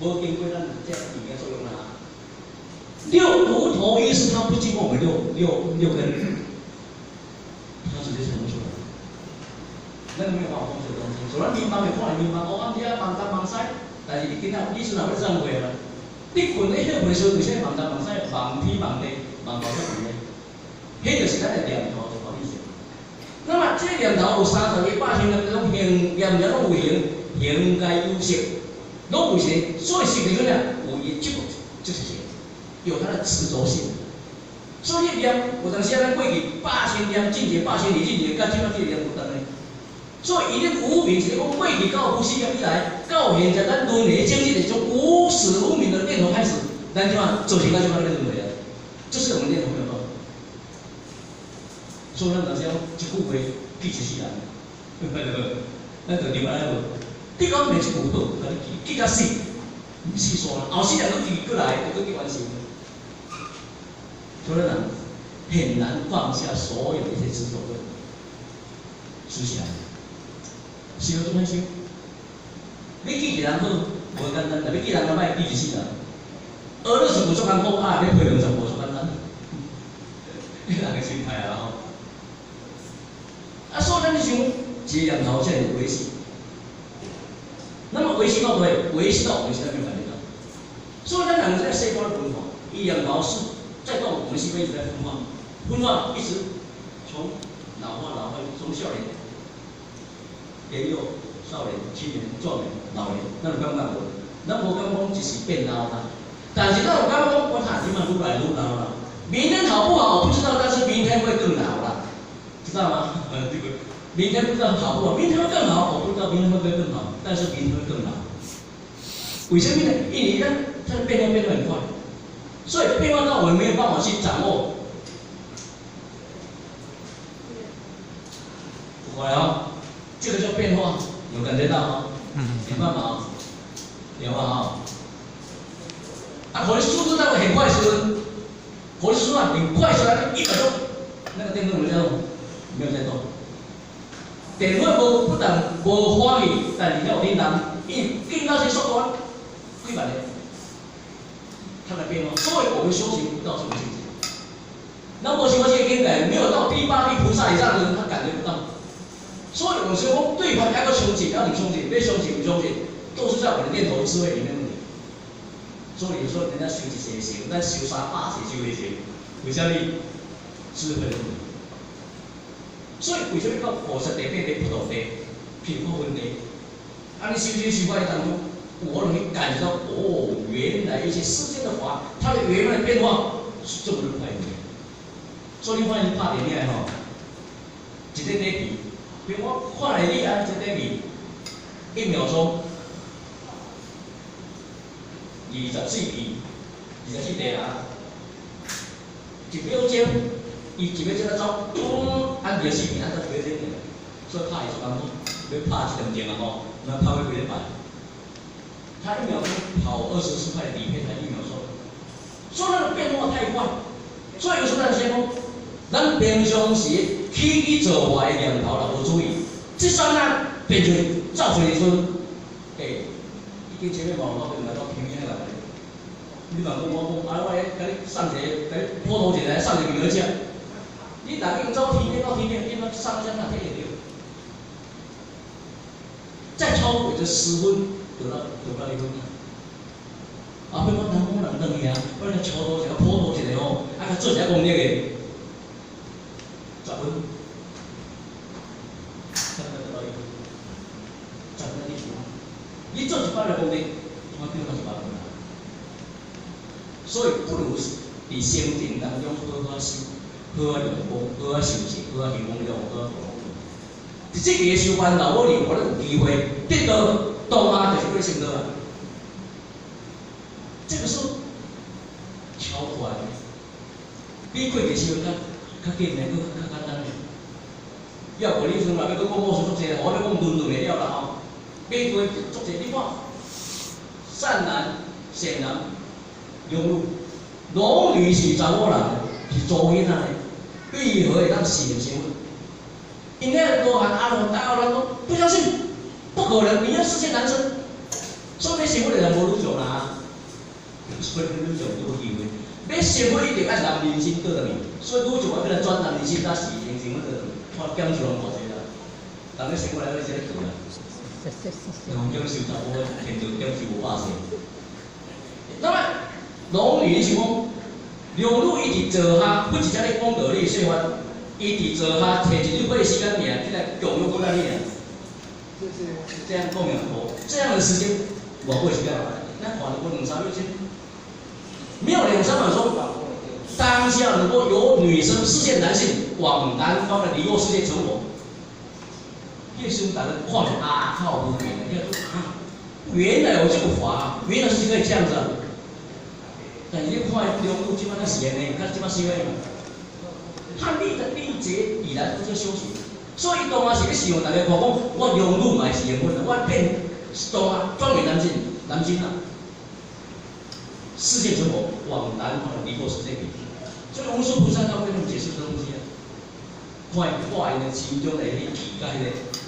無經過咱這物件作用啦。六獨頭意識，它不經過我們六根，它直接產生出來。咱沒有辦法控制的東西。所以咱面盲會看咧面盲，哦，暗時啊忙東忙西，但是你今仔你陣若欲怎過啊？你睏咧歇睏的時陣，為啥物忙東忙西，忙天忙地，忙到啥物呢？彼就是咱的念頭的意思。那麼這個念頭有32億百千念，攏形念念攏有形，形皆有色，攏有形，所以色是啥？有伊執就是形，有它的執著性。所以念有當時啊，咱過去百千念進前，百千年進前，佮這擺這個念有仝的。所以伊咧無明是講過去到有始以來，到現在咱輪迴經歷的從無始無明的念頭開始，咱這擺造成咱這擺咧輪迴啊，就是我們念頭沒有斷。所以咱若是講一句話記一世人，咱就另外無。你講袂這句好，共你記，記甲死，毋死煞啦，後世人閣記過來，閣記完成。所以咱人很難放下所有一切執著的思想。想做咩想？你記一個人好，無簡單；若欲記人較歹，記一世人。學你是無足艱苦，啊，欲批評就無足簡單。你人的心態啊吼。啊，所以咱想，一個念頭才會維繫。那麼維繫到佗？維繫到我們現在沒有感覺到。所以咱人在細胞的分化，伊念頭是在動，我們細胞一直在分化，分化一直從老化、老化，從少年。年幼、少年、青年、壯年、老年，咱有感覺無？咱無感覺講一時變老啦，但是咱有感覺講，我睇這擺愈來愈老啦。明天好不好？我不知道，但是明天會更老啦，知道嗎？這個明天不知道好不好，明天會更好，我不知道明天會不會更好，但是明天會更老。為什麼呢？因為呢，它的變化變得很快，所以變化到我們沒有辦法去掌握。有哦，這個叫變化，有感覺到嗎？沒辦法哦，有啊哈。啊，火力速度那會很快是不是？火力速度很快速，1秒鐘，那個電燈有沒有在動？沒有在動。電火無不但無歡喜，但是有叮當，伊進到這速度幾萬年，它在變化。所以我們修行不到這個境界。那無修到這個境界，沒有到第八地菩薩以上的人，他感覺不到。所以有時候對方還閣相信，還毋相信，欲相信毋相信，都是在我們的念頭智慧裡面問題。所以有時候人家修一世會成，咱修300世修袂成，為啥物？智慧的問題。所以為啥物講菩薩地、八地、不動地、譬如講分地？啊，你修修修法當中，有可能你感覺到，哦，原來一些世間的法，它的圓滿的變化是這麼的快的。所以你發現拍電影吼，一個短片，比如我看來你啊，這短片，1秒鐘24片， 24地啦，1秒钟，伊1秒钟才走，咚，按24片，按才1秒钟尔，所以拍伊足艰苦，欲拍一点钟啊吼，咱拍欲几礼拜。他1秒钟跑24块底片，才1秒钟，所以那个变化太快，所以有时咱先讲，咱平常时起起做坏的念头若无注意，這刹那變做走出來時陣，欸，已經前面嘛有我來到平面來。你嘛講我講，啊，我咧共你送一个，共你普渡一个，送一个名額食。你若已經走天頂到天頂，你欲送啥哪體會著？再超過這10分，得到離婚啊！啊，比如講人講人轉去啊，我來超度一个，普渡一个吼，啊，佮做一下功德的，10分，才得到離婚，10分你想，你做100個功德，我變到100分啊！所以不如佇生前當中好好修，好好用功，好好修行，好好行功了，好好做。佇這個修煩惱，我認為有機會得到當下就是過成道啊！這個是超快的，比過去時陣較緊的，閣較簡單的。要無你說嘛，欲閣講故事足濟，我欲講論論會了啦吼。比過足濟，你看，善男、善男、龍女，龍女是查某人，是查囡仔的，為何會當示現成佛？因為羅漢、阿羅漢、大阿羅漢都不相信，不可能，你要示現男身，所以欲成佛的人無女相啦，所以女相都無機會。欲成佛一定愛男人身倒轉去，所以女相欲來轉男人身，才示現成佛倒轉去，看減數攏偌濟啦。人咧成佛來咧這個做啦，用減數查某，天就減數無百歲。那麼龍女是講，龍女伊佇座下，不是遮咧講道理說法。伊佇座下提一日的時間爾，這個供養過來爾，這樣供養佛，這樣的時間，偌久時間？咱看著無兩三秒鐘，沒有兩三秒鐘。當下如果有女生示現男性往南方的離惡世界成佛，這時陣大家看著啊靠無邊的，你看啊，原來有這個法，原來是可以這樣子。但是你看龍女這擺較是按呢，較這擺是安尼。他歷的歷劫以來都在修行，所以當下是咧想大家看講，我龍女嘛是緣分，我變當下轉為男性，男性啊，示現成佛往南方的離惡世界去。所以文殊菩薩他會怎麼解釋這東西啊？看看𪜶的心中的彼氣佮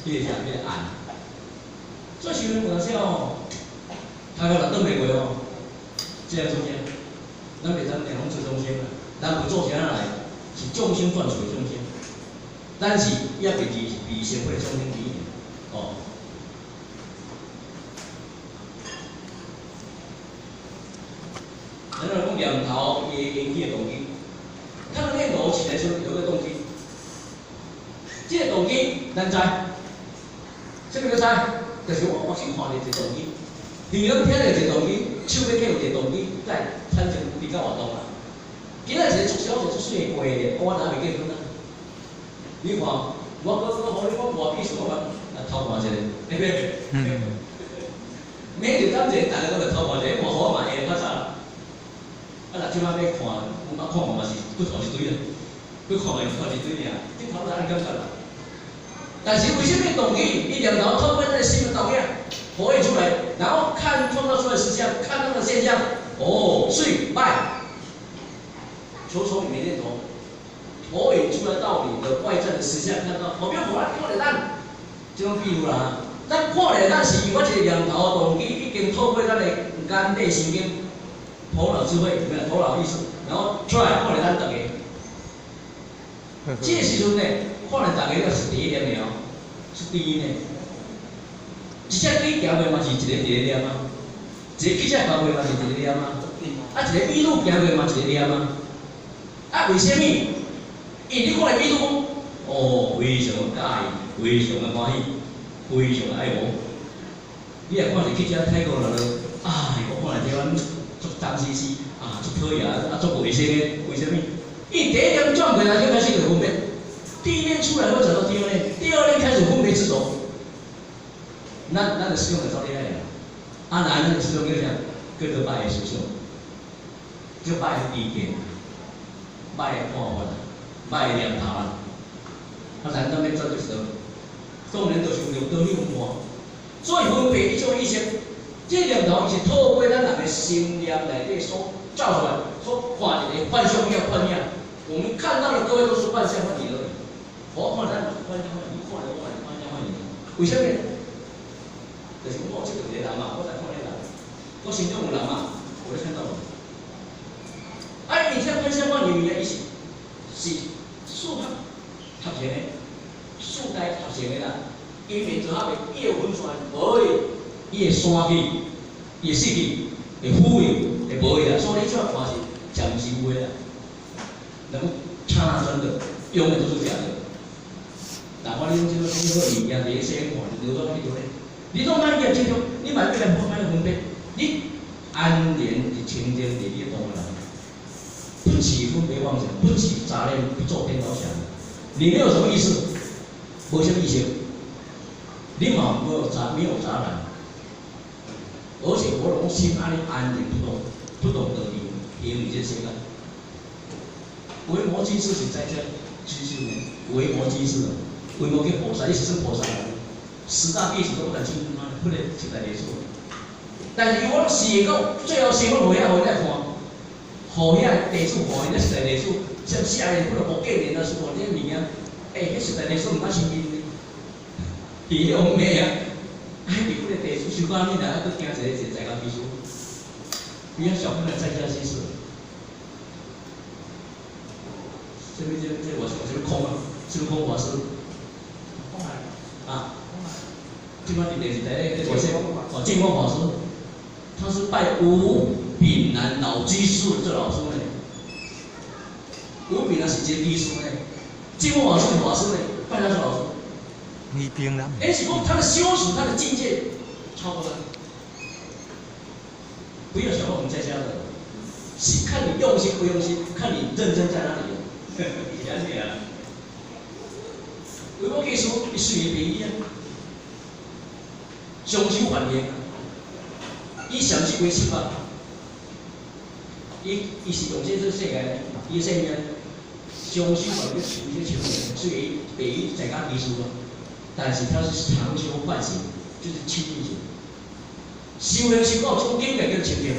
彼個啥彼個愛。所以時陣有當時哦，頭殼若轉袂過哦，這樣做啥？咱袂當兩攏做眾生啊，咱無做啥來？是眾生轉世的眾生，但是也袂離離成佛的眾生之一哦。咱來講念頭伊會引起的動機，他的念頭起來時有個動機，這個動機咱知，啥物叫知？就是我先看著一個動機，耳朵聽著一個動機，手欲去有一個動機，才會產生比較活動啦。今仔一個足小一個足細個的，我哪袂結婚啊？你看，我閣閣予你講外比什麼啊？偷看一下，對不對？每日當一個，逐个攏來偷看一下，看好嘛會較早啦。啊，若這擺欲看，阮捌看嘛是閣看一堆啦，閣看嘛是看一堆爾，頂頭就按呢感覺啦。但是為啥物動機？伊念頭透過咱的心的導引，投影出來，然後看創造出來的實相，看到的現象，哦，媠歹。求從你的念頭投影出來到你的外在的實相，看到，好比我看著咱，這種比喻啦，咱看著咱是因為一個念頭動機已經透過咱的眼內神經、頭腦智慧，有沒有頭腦意識，然後出來看著咱逐个。這個時陣呢，看著逐个是第一念的哦，是第一呢。一隻雞行過嘛是一个一個念啊，一個汽車行過嘛是一個念啊，啊一個美女行過嘛一個念啊。啊，為啥物？因為你看伊美女講，哦，非常佮意，非常的歡喜，非常的愛慕。你若看一個汽車開過來了，啊，我看來這款足髒兮兮，啊，足討厭，啊，足衛生的，為啥物？伊第一念轉過來就開始就分別，第一念出來會轉到第二念，第二念開始分別執著。咱的使用就走厲害啦，啊，來咱的使用叫啥？叫做歹的思想。足歹的意見，歹的看法，歹的念頭啦。啊，咱當欲轉就是，當然就是有道理有看。所以分別一種意識，這個念頭是透過咱人的心念內底所造出來，所看一個幻象影、幻影。我們看到的各位都是幻象幻影而已。我看咱幻象幻影，你看著我嘛是幻象幻影。為啥物？就是我有這個一個人嘛，我才看彼人。我心中有人嘛，我就看到了。啊，你這幻象幻影物件，伊是是四合合成的，四代合成的啦。因緣組合的，伊會分散，無去，伊會散去，伊會失去，會腐去，會無去啊。所以你這看是暫時有的啦，那麼剎那真的，永遠都是假的。哪怕你用這個這個物件佇咧世間看，就流轉去對咧。你攏莫記清楚，你莫欲來莫來分別，你安然佇清淨佇你當下，不起分別妄想，不起雜念，不做顛倒想，你沒有什麼意思，無什麼意思。你嘛沒有雜，沒有雜染，而且我攏心安尼安然不動，不動得定，因為這世間。維摩居士是在家居士呢，維摩居士，維摩叫菩薩，意思是菩薩，十大弟子都不敢親近他，不能七大弟子。但是我是講最後生活予遐予𪜶來看，予遐弟子看，遐十大弟子，像下面彼個無見面啊，說這物件，欸，彼十大弟子毋敢親近。伊迄王罵啊，哎，佇幾個弟子收到你爾，閣驚一個一個在家居士，比較小看了在家居士。這邊這這我是空啊，是不是空法師？啊，這擺佇電視台咧，我是哦，淨空法師，他是拜吳炳南老居士做老師呢。吳炳南是一個居士呢，淨空法師是法師呢，拜他做老師。你炳南。欸，是講他的修持，他的境界超過他。不要小看我們在家的，是看你用心不用心，看你認真在哪裡。是按呢啊。維摩居士，伊雖然便宜啊，雙手梵行，伊上是歸七法，伊伊是用這個世界，伊的生命雙手梵行求這求的，雖然便宜在家居士啊，但是他是常修梵行，就是清淨行。修行修到這種境界叫清淨，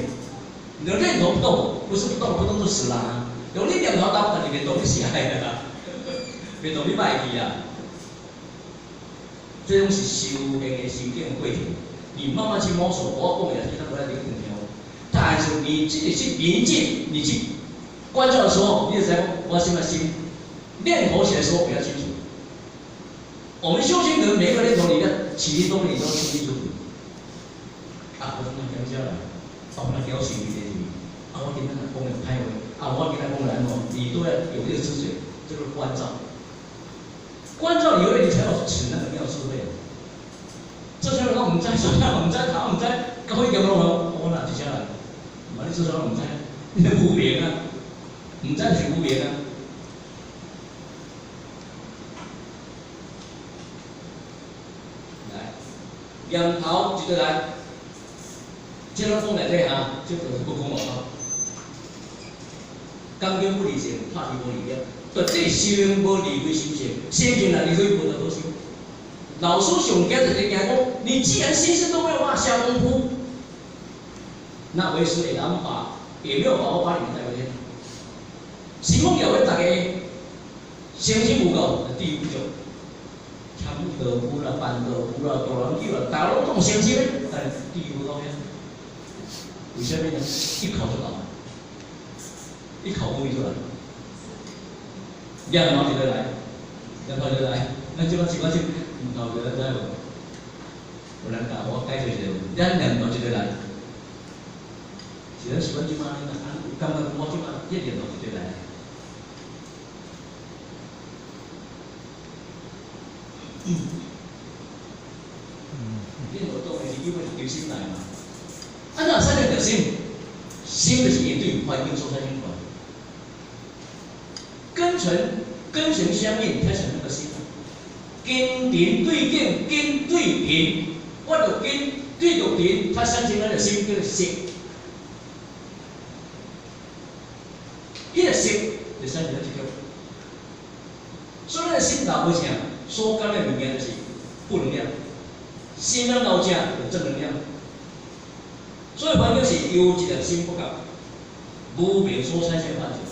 你的念頭不動，不是不動，不動就死啦。用你念頭動，但是袂動你死啊，袂動你歹去啊。這種是修行的修行過程，你慢慢去摸索。我講的其他不愛你聽聽。但是你自己去臨靜，你去觀照的時候，你就知講，我現在心念頭起來的時候比較清楚。我們修行人每一個念頭裡面起心動念都清清楚楚。啊，我今仔講啥啦？啊，我今仔想這個，啊，我今仔講的歹話，啊，我今仔講的按怎，你都要有這個知覺，這個觀照。觀照以後，你才有此那個妙智慧。這些人攏毋知，啥毋知，頭毋知，到尾業攏講，我哪一隻人？嘛，你做啥攏毋知？你無明啊，毋知就是無明啊。來，念頭一個來，這攏講內底哈，這就是閣講外口。感應不離性，拍鐵無離業。絕對心無離開心性，心性若離開，無得好修。老師上驚就是驚講，你既然心性都沒有辦法下功夫，那為師也難把，也沒有把握把你們帶回去。是講要大家誠心有夠，地獄就參道夫啦、辦道夫啦、大人酒啦，大家攏總誠心，但是地獄無到遐。為啥物呢？一口就倒，一口無味出來。念頭一個來，念頭一個來，咱這擺一擺這念頭一個知無？有人教我解釋一下，咱念頭一個來，是咱是阮這擺呢？感覺我這擺一念頭一個來。念頭當然是基本是由心來嘛。啊，怎產生著心？心就是因對環境所產生出來。根塵根塵相應，才產生個心。根塵對境，根對塵，我著根對著塵，它產生咱的心叫做識。彼個色就產生執著。所以咱心若無正，所感的物件就是負能量；心若夠正，就正能量。所以環境是由一個心不共，無明所產生的幻覺。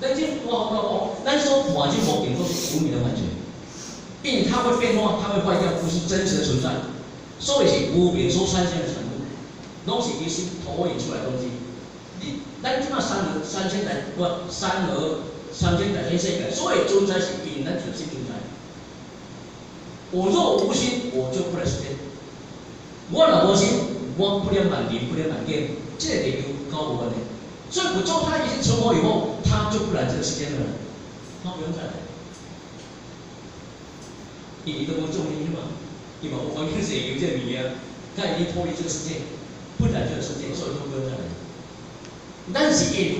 咱這我講，咱所看這無境都是無明的幻覺，因為它會變化，它會壞掉，不是真實的存在。所以是無明所產生的產物，攏是伊心投影出來的東西。你咱這馬三河三千大不三河三千大千世界，所以存在是因咱一心存在。我若無心，我就不來世間。我若無心，我不了萬人，不了萬境，這個地球搞無關係。所以佛祖他已經成佛以後，他就不來這個世間了，他不用再來。伊都無眾生嘛，伊嘛無環境世界這個物件，他已經脫離這個世界，不來這個世界，所以都不用再來。咱是因為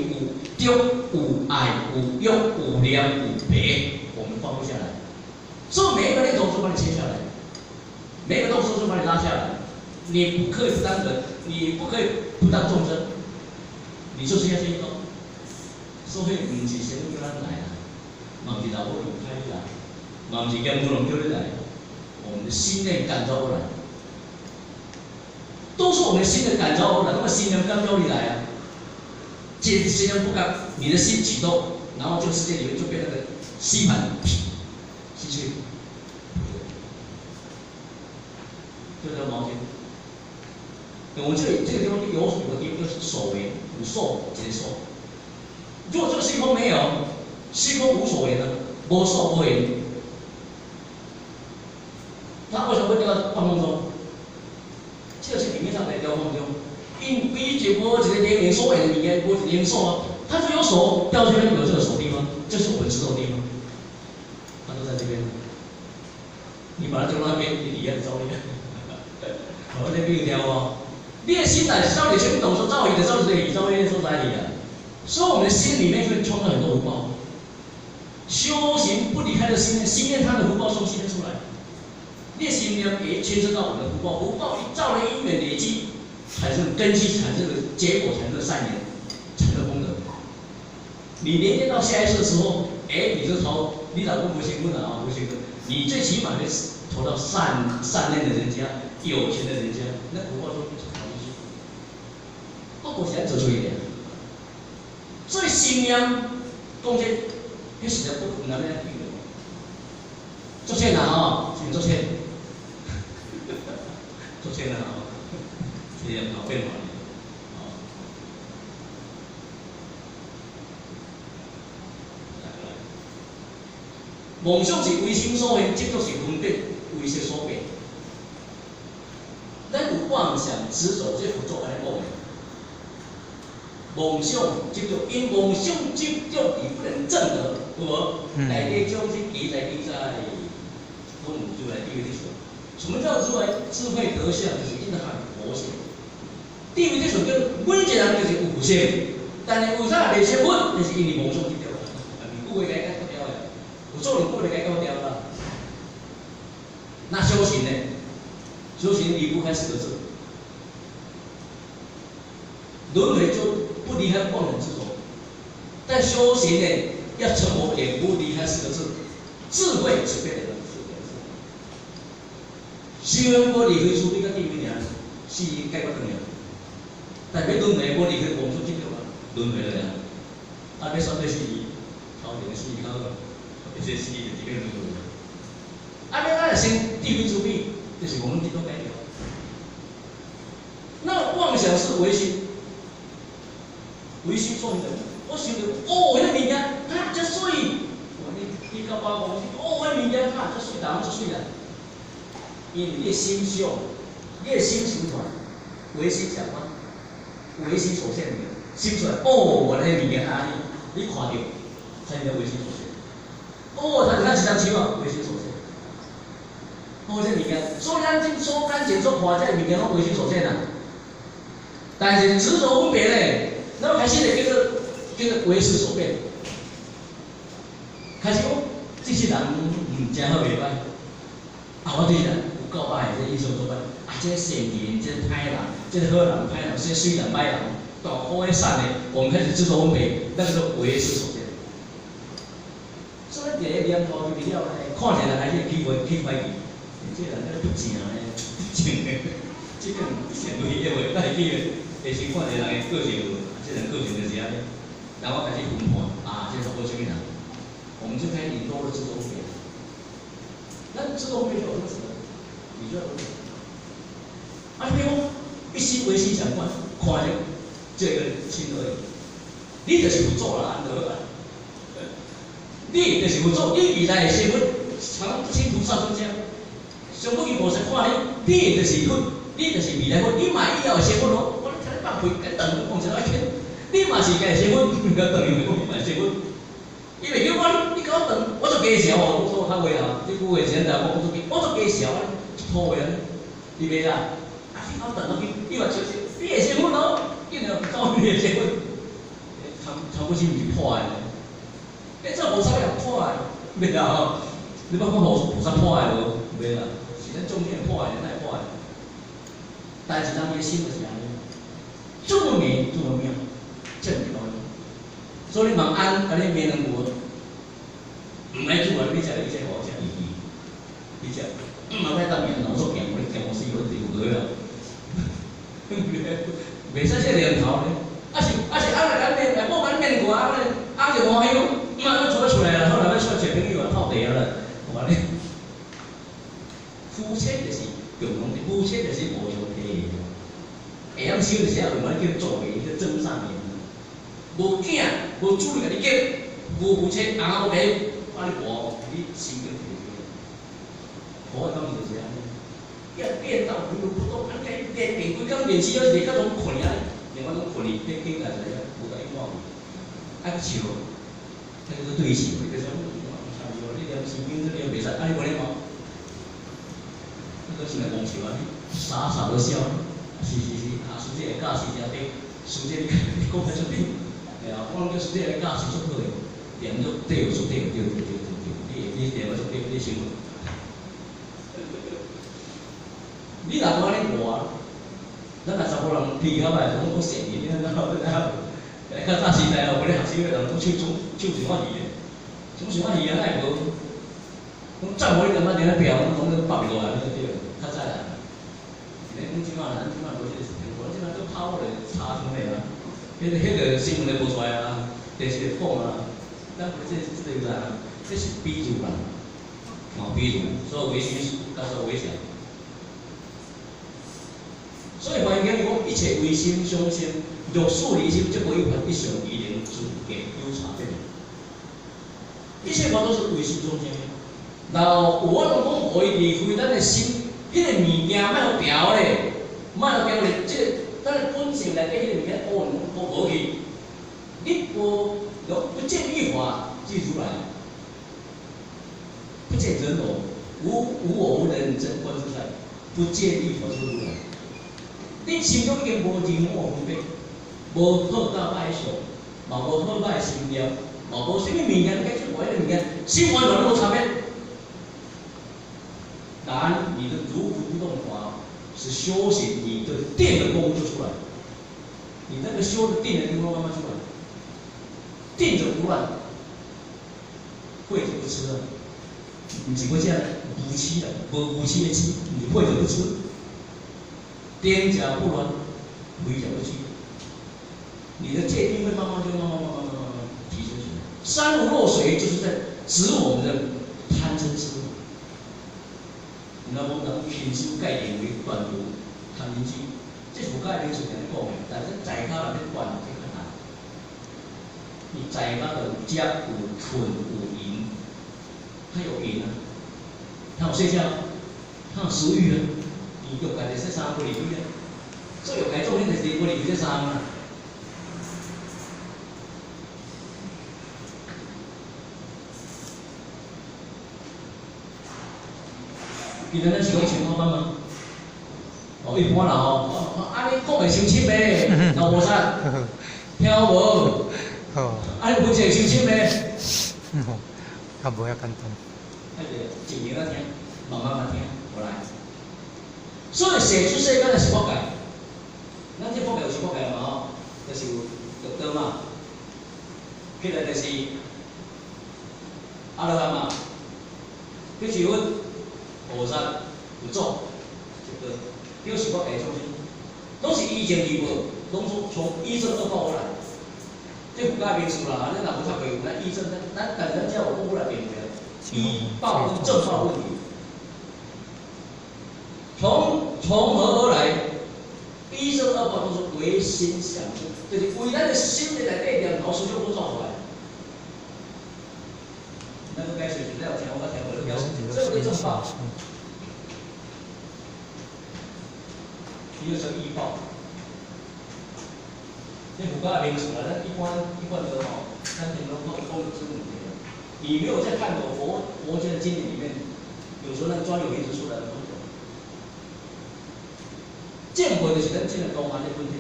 有執、有愛、有欲、有念、有別，我們放不下來。所以每一個念頭都把你切下來，每一個動作都把你拉下來。你不可以不當人，你不可以不當眾生，你就是要這一個。所以毋是仙女叫咱來啦，嘛毋是老母娘派你來，嘛毋是閻羅王叫你來，我們的心念感召過來，都是我們心的感召而來，那麼心念感召你來啊。這心念不剛，你的心啟動，然後這個世界裡面就被那個吸盤吸去，就這個毛巾。我們這裡這個地方有有個地方就是所緣，有所一個所。如果這個虛空沒有，虛空無所緣呢，無所無緣，它為什麼會掉到半空中？這個是理論上來掉空中，因為一無一個靈緣所緣的物件，無一個靈所啊，它就有所掉這邊有這個所地方，這是我們執著的地方，它都在這邊。你把它丟到那邊，你底下就遭你。好，這邊有聽無？你的心內是走佇啥物動作，走去就走佇走彼個所在去啊。所以我們的心裡面會創造很多福報。修行不離開的心念，心念它的福報從心念出來。你的心念也牽涉到我們的福報，福報一造的因緣累積，產生根基，產生的結果，產生的善緣，產生功德。你連接到下一次的時候，哎，你就投，你老公無身份啊，無身份，你最起碼會投到善念的人家，有錢的人家，那福報就跑進去。我不是按做出來的，所以心念講這，彼實在不毋通按呢比的。足淺啦吼，是毋足淺？足淺啦吼，這樣頭變化。哦，來來。夢想是唯心所現，執著是分別唯識所變。咱有妄想執著，這佛祖按呢講的。妄想執著，因妄想執著而不能證得，有無？內底種子記載記載，攏有如來智慧德相。什麼叫如來智慧德相？就是蘊含佛性。智慧德相叫每一個人就是有佛性，但是為啥袂成佛？就是因為妄想執著。兩句話解決掉的，有做兩句話解決掉啦。那修行呢？修行離不開四個字，輪迴就不離開妄想執著。但修行呢，要成佛也不離開四個字，智慧慈悲的四個字。修無離開慈悲佮智慧爾，死解決斷了。但欲輪迴無離開妄想執著啊，輪迴了爾。啊，欲選擇死，頭前死較好，後邊死就直接輪迴。啊，欲咱先智慧慈悲，就是我們這種解決。那妄想是唯心，唯心所現的。我想著，哦，彼個物件啊，遮媠。你感覺講，哦，彼個物件啊，遮媠，人遮媠啦。因為你的心想，你的心想出來，唯心想法，唯心所現的，想出來，哦，原來彼個物件按呢，你看著，才叫唯心所現。哦，他你看一張樹啊，唯心所現。哦，這個物件，所以咱這所感情所看這個物件，攏唯心所現啊。但是執著分別呢，那麼開始就叫做唯識所變。開始講，這世人真好袂歹，啊，我對人有夠歹，這印象做歹，啊，這個善人，這個歹人，這個好人歹人，這個媠人歹人，大好的善的，我們開始制作烘焙，那個是唯識所見。所以佇咧念頭入去了呢，看一個人開始起懷起懷疑，這個人這不正呢，不正的，這個不正對的話，咱會記得，會先看一個人的個性無，這個人個性就是按呢，然後開始分判，啊，這個無啥物人，我們就開始多了制作烘焙。咱制作烘焙就有這個，你就要啊，你比如講，一心唯心相觀，看著這個心而已，你就是佛祖啦，按就好啊。你就是佛祖，你未來的身份，常不輕菩薩尊者，上古菩薩看你，你就是佛，你就是未來佛，你嘛以後的身份咯。我咧聽你放屁，緊斷講一下天，你嘛是家身份，唔敢斷用講你嘛身份。伊袂叫我，你甲我斷，我做假笑哦，講錯較話啊，這句話是安怎講？我做我做假笑啊，一套話安尼，伊袂啦。啊，你甲我斷落去，你嘛笑笑，你的身份咯，竟然走你的身份，差不多是毋是破的？你做菩薩也破的，袂啦吼！你捌講菩薩破的無？袂啦，是咱眾生破的，哪會破的？但是咱的心就是按呢，這麼美，這麼妙，這麼高。所以你問安，共你罵兩句，毋愛煮啊！你食你食我食魚魚，你食，毋愛當面老作驚，我驚我死我丟落啊！袂使這念頭呢，啊是啊來共你罵，來某共你罵兩句啊，啊就歡喜講。嘛，咱出出來啦，好啦，欲出來交朋友啊，泡茶啊啦，我咧，膚淺就是共同的，膚淺就是無相體的，會曉收就是曉用安叫做藝，叫裝啥物？無囝，無主力共你激，無父親，翁仔某爸，啊你無，你心境就是這個，我講就是按呢，要練到如如不動，按呢練練規工練死了，練到攏困啊，練到攏困去，彼境界就遐，無甲伊看，愛笑。這個對象，你就是講，你念心經，你念袂使，啊你無禮貌，你閣先來戇笑啊，傻傻的笑，是是是，啊師姐的教示誠對，師姐你你講得足對，哎呀，我攏叫師姐的教示足好的，念足對，足對，對對對對對，你你念得足對，你想，你若無按呢活，咱若查甫人脾氣較歹，攏講善言，你知影？較早時代哦，無咧學習的人攏手總手是法魚的，總是法魚啊，哪會無？講再無你感覺佇咧壁，攏咧放落來，對，較早啦。是咧講這擺，咱這擺無這個事情，無這擺都拋落查出來啊。彼個新聞都無出來啊，電視會講啊。咱無這個啦，這是比喻啦，哦，比喻，所以唯心叫做唯想。所以華嚴經講一切唯心想生。若數離心，則無有法一相依能自見有差別。一切法都是唯心所生的。然後有我攏講，予伊離開咱的心，彼個物件莫予調咧，莫予調咧，這個咱的本性內底彼個物件，烏烏無去。你無若不見一法即如來，不見人我，無無我無人真觀自在，不見一法即如來。你心中已經無人我分別。無好甲歹相，嘛無好歹心念，嘛無啥物物件，解決無彼個物件，心完全無差別。然你的如如不動法是修行，你的定的功夫就出來，你那個修的定的功夫慢慢出來，定則不亂，慧者不痴啊，毋是講這無痴啦，無無痴的痴，毋是慧者不痴，定者不亂，慧者不痴。你的戒定會慢慢就慢慢慢慢慢慢慢提升起來。三無漏水就是在指我們的貪嗔痴。那我們輕鬆界定為斷除貪嗔痴，這是佛教名詞定咧講的，但是在家人咧斷這較難。你在家有食有睏有飲，他有飲啊，他有睡覺，他有食欲啊，伊欲界就是這三個無離開啊，所以欲界眾生就是無離開這三項啊。其實咱是講清楚班嗎？哦，一般人吼，啊你講會傷深袂？老菩薩，聽有無？啊你分析會傷深袂？較無遐簡單。啊就靜靜仔聽，慢慢仔聽，無來。所以世出世間的是法界，咱這法界有是法界嘛吼？就是有六道嘛，起來就是阿羅漢嘛，彼是阮菩薩有祖，這個就是我家眾生，攏是依正依報，攏從從依正惡報而來。這佛教名詞啦，咱若無讀過，咱依正，咱但咱這有講過來明白。依報跟正報問題，從何而來？依正惡報都是唯心想，就是為咱的心的內底念頭思想所造出來。那個解釋是你有聽我聽無？你表示這個正報，伊就說依報。這佛教的名詞啦，咱一般的吼，咱聽攏講講這個問題。你沒有在看過佛家的經典裡面，有時候那個專有名詞出來的不懂。正報就是咱這個當下的本體，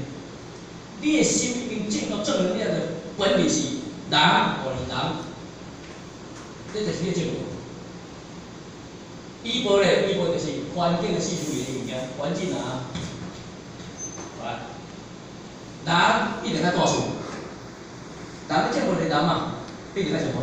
你的心已經進到正能量的本體是人或是人，這就是你的正報。依報咧，依報就是環境的四處的物件，環境啊，來，人一定愛住厝，人正報是人嘛，一定愛食飯。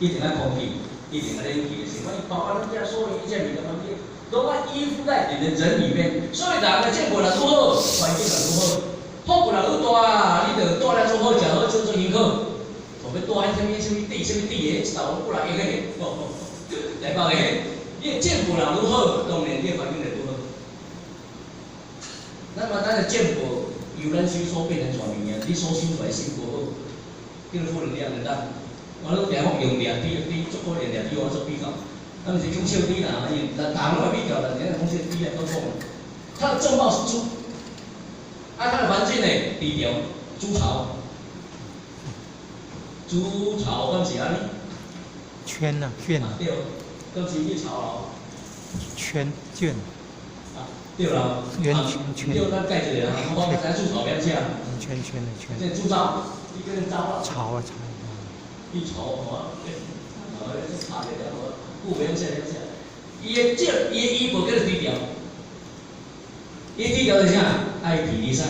一定愛空氣，一定愛冷氣的情況，包括咱遮所有一切物件環境，攏愛依附在你的人裡面。所以人的正報若拄好，環境若拄好，福報若愈大，你就住了做好，食好，做做辛苦。除非住喺啥物啥物地、啥物地的，一頭過來用的，台北的，你的正報若愈好，當然你的環境就愈好。那麼咱的正報由咱手所變成帶物件，你所生出來心無好，叫做負能量就當。我攏定講用掠豬，豬足可憐掠豬，我做比較，咱毋是講笑豬啦，因為人人攏會比較，但是咱講這個豬來講講，它的正報是豬，啊，它的環境呢，低調，豬槽，豬槽敢是按呢？圈啊，圈。對，敢是去槽咯？圈圈。啊，對啦，圓圈圈。對，咱蓋一個啊，我講知豬槽欲按寫。圈圈的圈。這豬槽，你叫做槽啊。槽啊槽。去槽吼，啊，這差一點吼，久袂曉寫曉寫。伊的正，伊的依報叫做低調。伊低調是啥？愛皮比賽，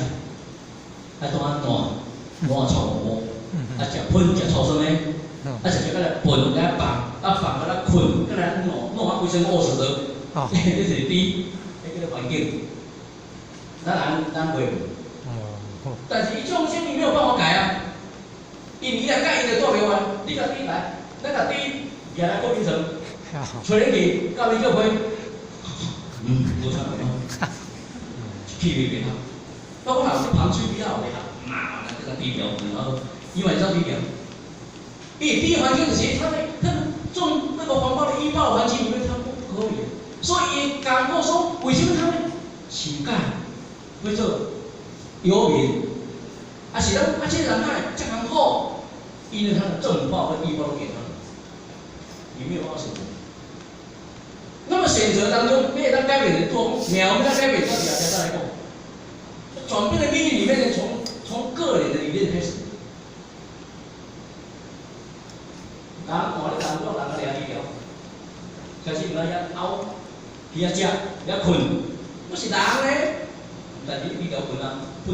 愛當安爛，爛臭毛，啊食噴食臭酸的，啊食食個來笨來放，啊放個來睏，閣來弄弄啊規身烏濕的，這是豬，彼叫做環境。咱人咱袂。但是伊眾生伊沒有辦法改啊。因為伊若改，伊就住袂完。你共豬來，咱共豬舉來國賓城，吹冷氣，到尾叫飛，無差別，氣味袂合。包括人旁吹比較袂合，嘛，這個低調，然後因為叫低調。因為低環境就是他在他種那個環保的依報環境裡面，他不可以，所以伊講過說，為什麼他們乞丐會做遊民？啊是咱啊，這個人會遮艱苦？因為他的正報跟依報都給他了，你沒有辦法選擇。那麼選擇當中，你會當改變的多，秒要改變，到底要再來講。轉變的命運裡面，從個人的理念開始。人換你人我人個掠低調，開始毋愛遐嘔，去遐食，遐睏，不是人咧，但是你低調睏啊，睏，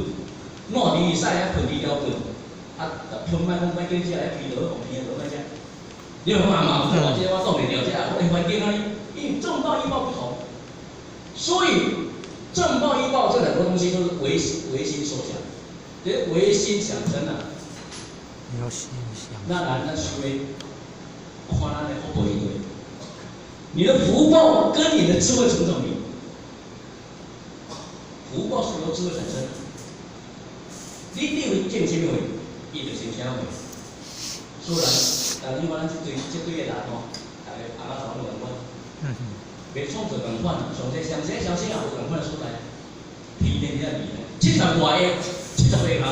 爛泥使遐睏低調睏。啊，噴莫講莫叫食，遐皮就好，皮就莫食。你有看嘛？有這個我擋袂牢，這個我的環境安呢，因為正報依報不同，所以正報依報這兩個東西都是唯唯心所想，這唯心想成啊。那咱咱修的，看咱的福報是對。你的福報跟你的智慧成正比，福報是由智慧產生的。你認為種什麼貨，伊就生啥貨。所以，但你看咱這對個人吼，逐个阿媽頭攏仝款，袂創造仝款，上濟上濟上濟也無仝款的所在，天天遐厲害，70外個，70個頭，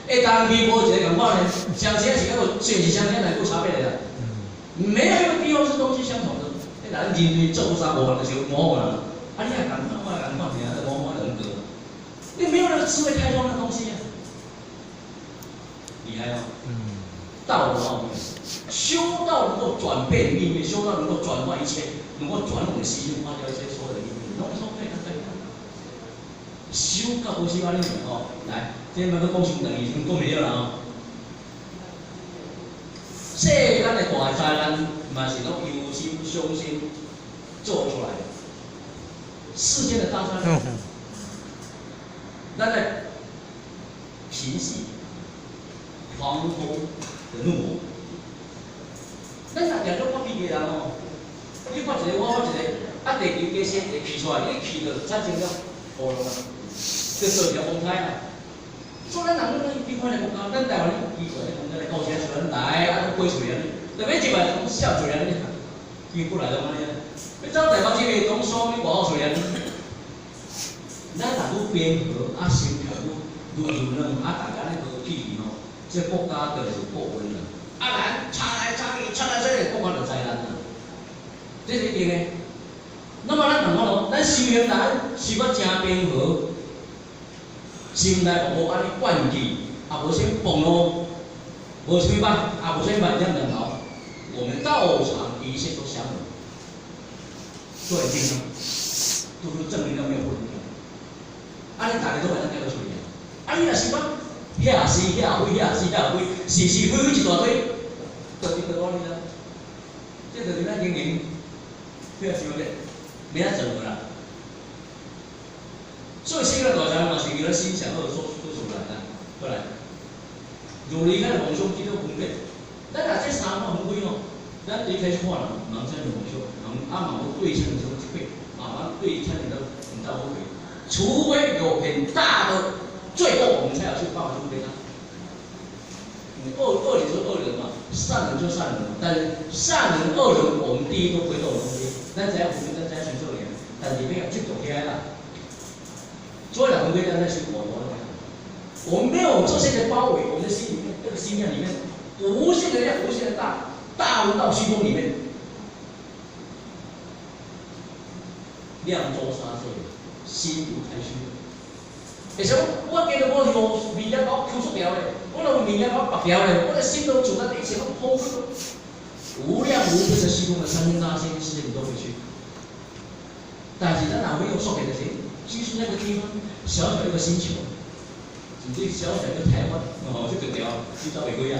下當去無一個仝款的，上濟是叫做算是相來有差別的啦。沒有一個地方是東西相同的。咱人類做三五項就是模仿啦，啊你也仝款，我也仝款，爾模仿人格，你沒有那個智慧開創的東西啊，厲害哦。道的奧秘，修道能夠轉變命運，修道能夠轉化一切，能夠轉我們習性，化掉一些所有的命運，攏總可以。修甲無修按呢吼，來，這莫閣講傷長，伊講袂了啦吼。世間的大災難嘛是攏由心傷心做出來的。世間的大災難，咱來平息狂風的怒火。咱若定做發脾氣的人吼，你發一個，我發一個，啊，地球加些會氣出來，你氣就產生了雨浪啊，就造成風災啊。所以咱人咧，你看咧國家，咱台灣咧，奇怪咧，講咱咧高聲出來，啊，攏過喙啊，特別入來攏笑喙啊，伊過來攏按呢啊，欲走台北這邊攏爽，你外口喙啊。咱若愈平和，啊，心跳愈愈柔軟，啊，大家咧和氣氣吼，這國家就有國運啦。啊，咱吵來吵去，吵來吵去，國家就災難啦。這是一定的。那麼咱人講咯，咱修行人修到誠平和，心內無按呢怨氣，也無啥物暴怒，無啥物歹，也無啥物歹念頭。我們道場一切都相融，都會健康，都是正能量沒有負能量。按呢大家都會當行得出去。啊，你若是講遐是遐非，遐是遐非，是是非非一大堆，就是就安呢啦。這就是咱經營，這個想咧，欲按怎做啦？所以世間大災嘛是由咱心想惡做出來啦，過來。如離開了妄想，這種分別。咱若這三個分開吼，咱一開始看人，人產生妄想，人啊嘛無對稱的時候，這個慢慢對稱的唔走好去。除非有很大的罪過，我們才有去辦法去分辨它。惡惡人就惡人嘛，善人就善人嘛。但是善人惡人，我們第一都不會動東西。咱知影分別，咱知影清楚爾，但是欲執著起來啦。所以兩個歸在修佛陀。我們沒有這些的包圍，我們的心裡面，這個心量裡面，無限的量，無限的大，大無到虛空裡面，量周沙界，心無開虛。會使講，我今日無用物件共我抽出掉咧，我若有物件共我拔掉咧，我的心都處在一切攏空無量無邊的虛空的三千大千世界，你都會去。但是咱若沒有說給的誰，就是那個地方，小小一個星球，甚至小小一個台灣，哦，這個條你走袂開啊，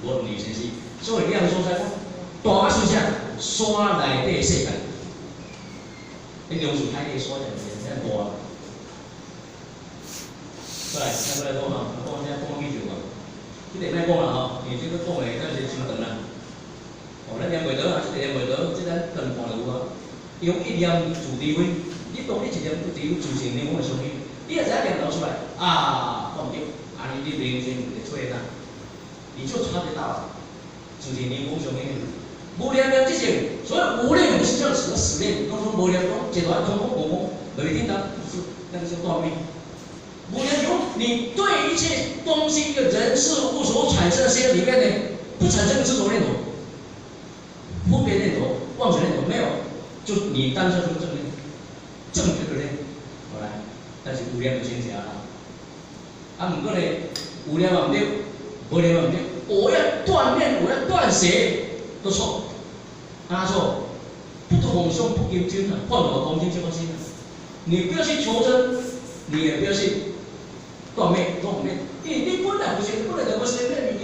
無容易先生。所以量說在講，大啊是啥？山內底世界，你榕樹海底山就是這樣大。過來，再過來講啊，講這講幾句啊？這個莫講啦吼，因為這個講的咱是傷長啦。哦，咱念袂倒啊，這個念袂倒，這咱長看就有啊。用一念自智慧，你當你一念自智慧自性靈魂的相應，你也知影念頭出來啊，講毋對，按呢你靈性就出現啦，你就察覺到了，自性靈魂相應。無念念即性，所以無念不是叫什麼死念，攏說無念講一段空空無空，無一定當是那個是斷滅。無念就你對一切東西的人事物所產生的心裡面呢，不產生執著念頭、分別念頭、妄想念頭，沒有，就你當下就是正念，正覺的念，好來，但是無念就先啥啦。啊，毋過呢，有念嘛毋對，無念嘛毋對，我要斷念，我要斷邪，都錯，按怎錯？不得妄想，不求真啊，放大光真這個心啊。你不要去求真，你也不要去斷滅，攏毋免，因為你本來不是，本來就無生滅物件，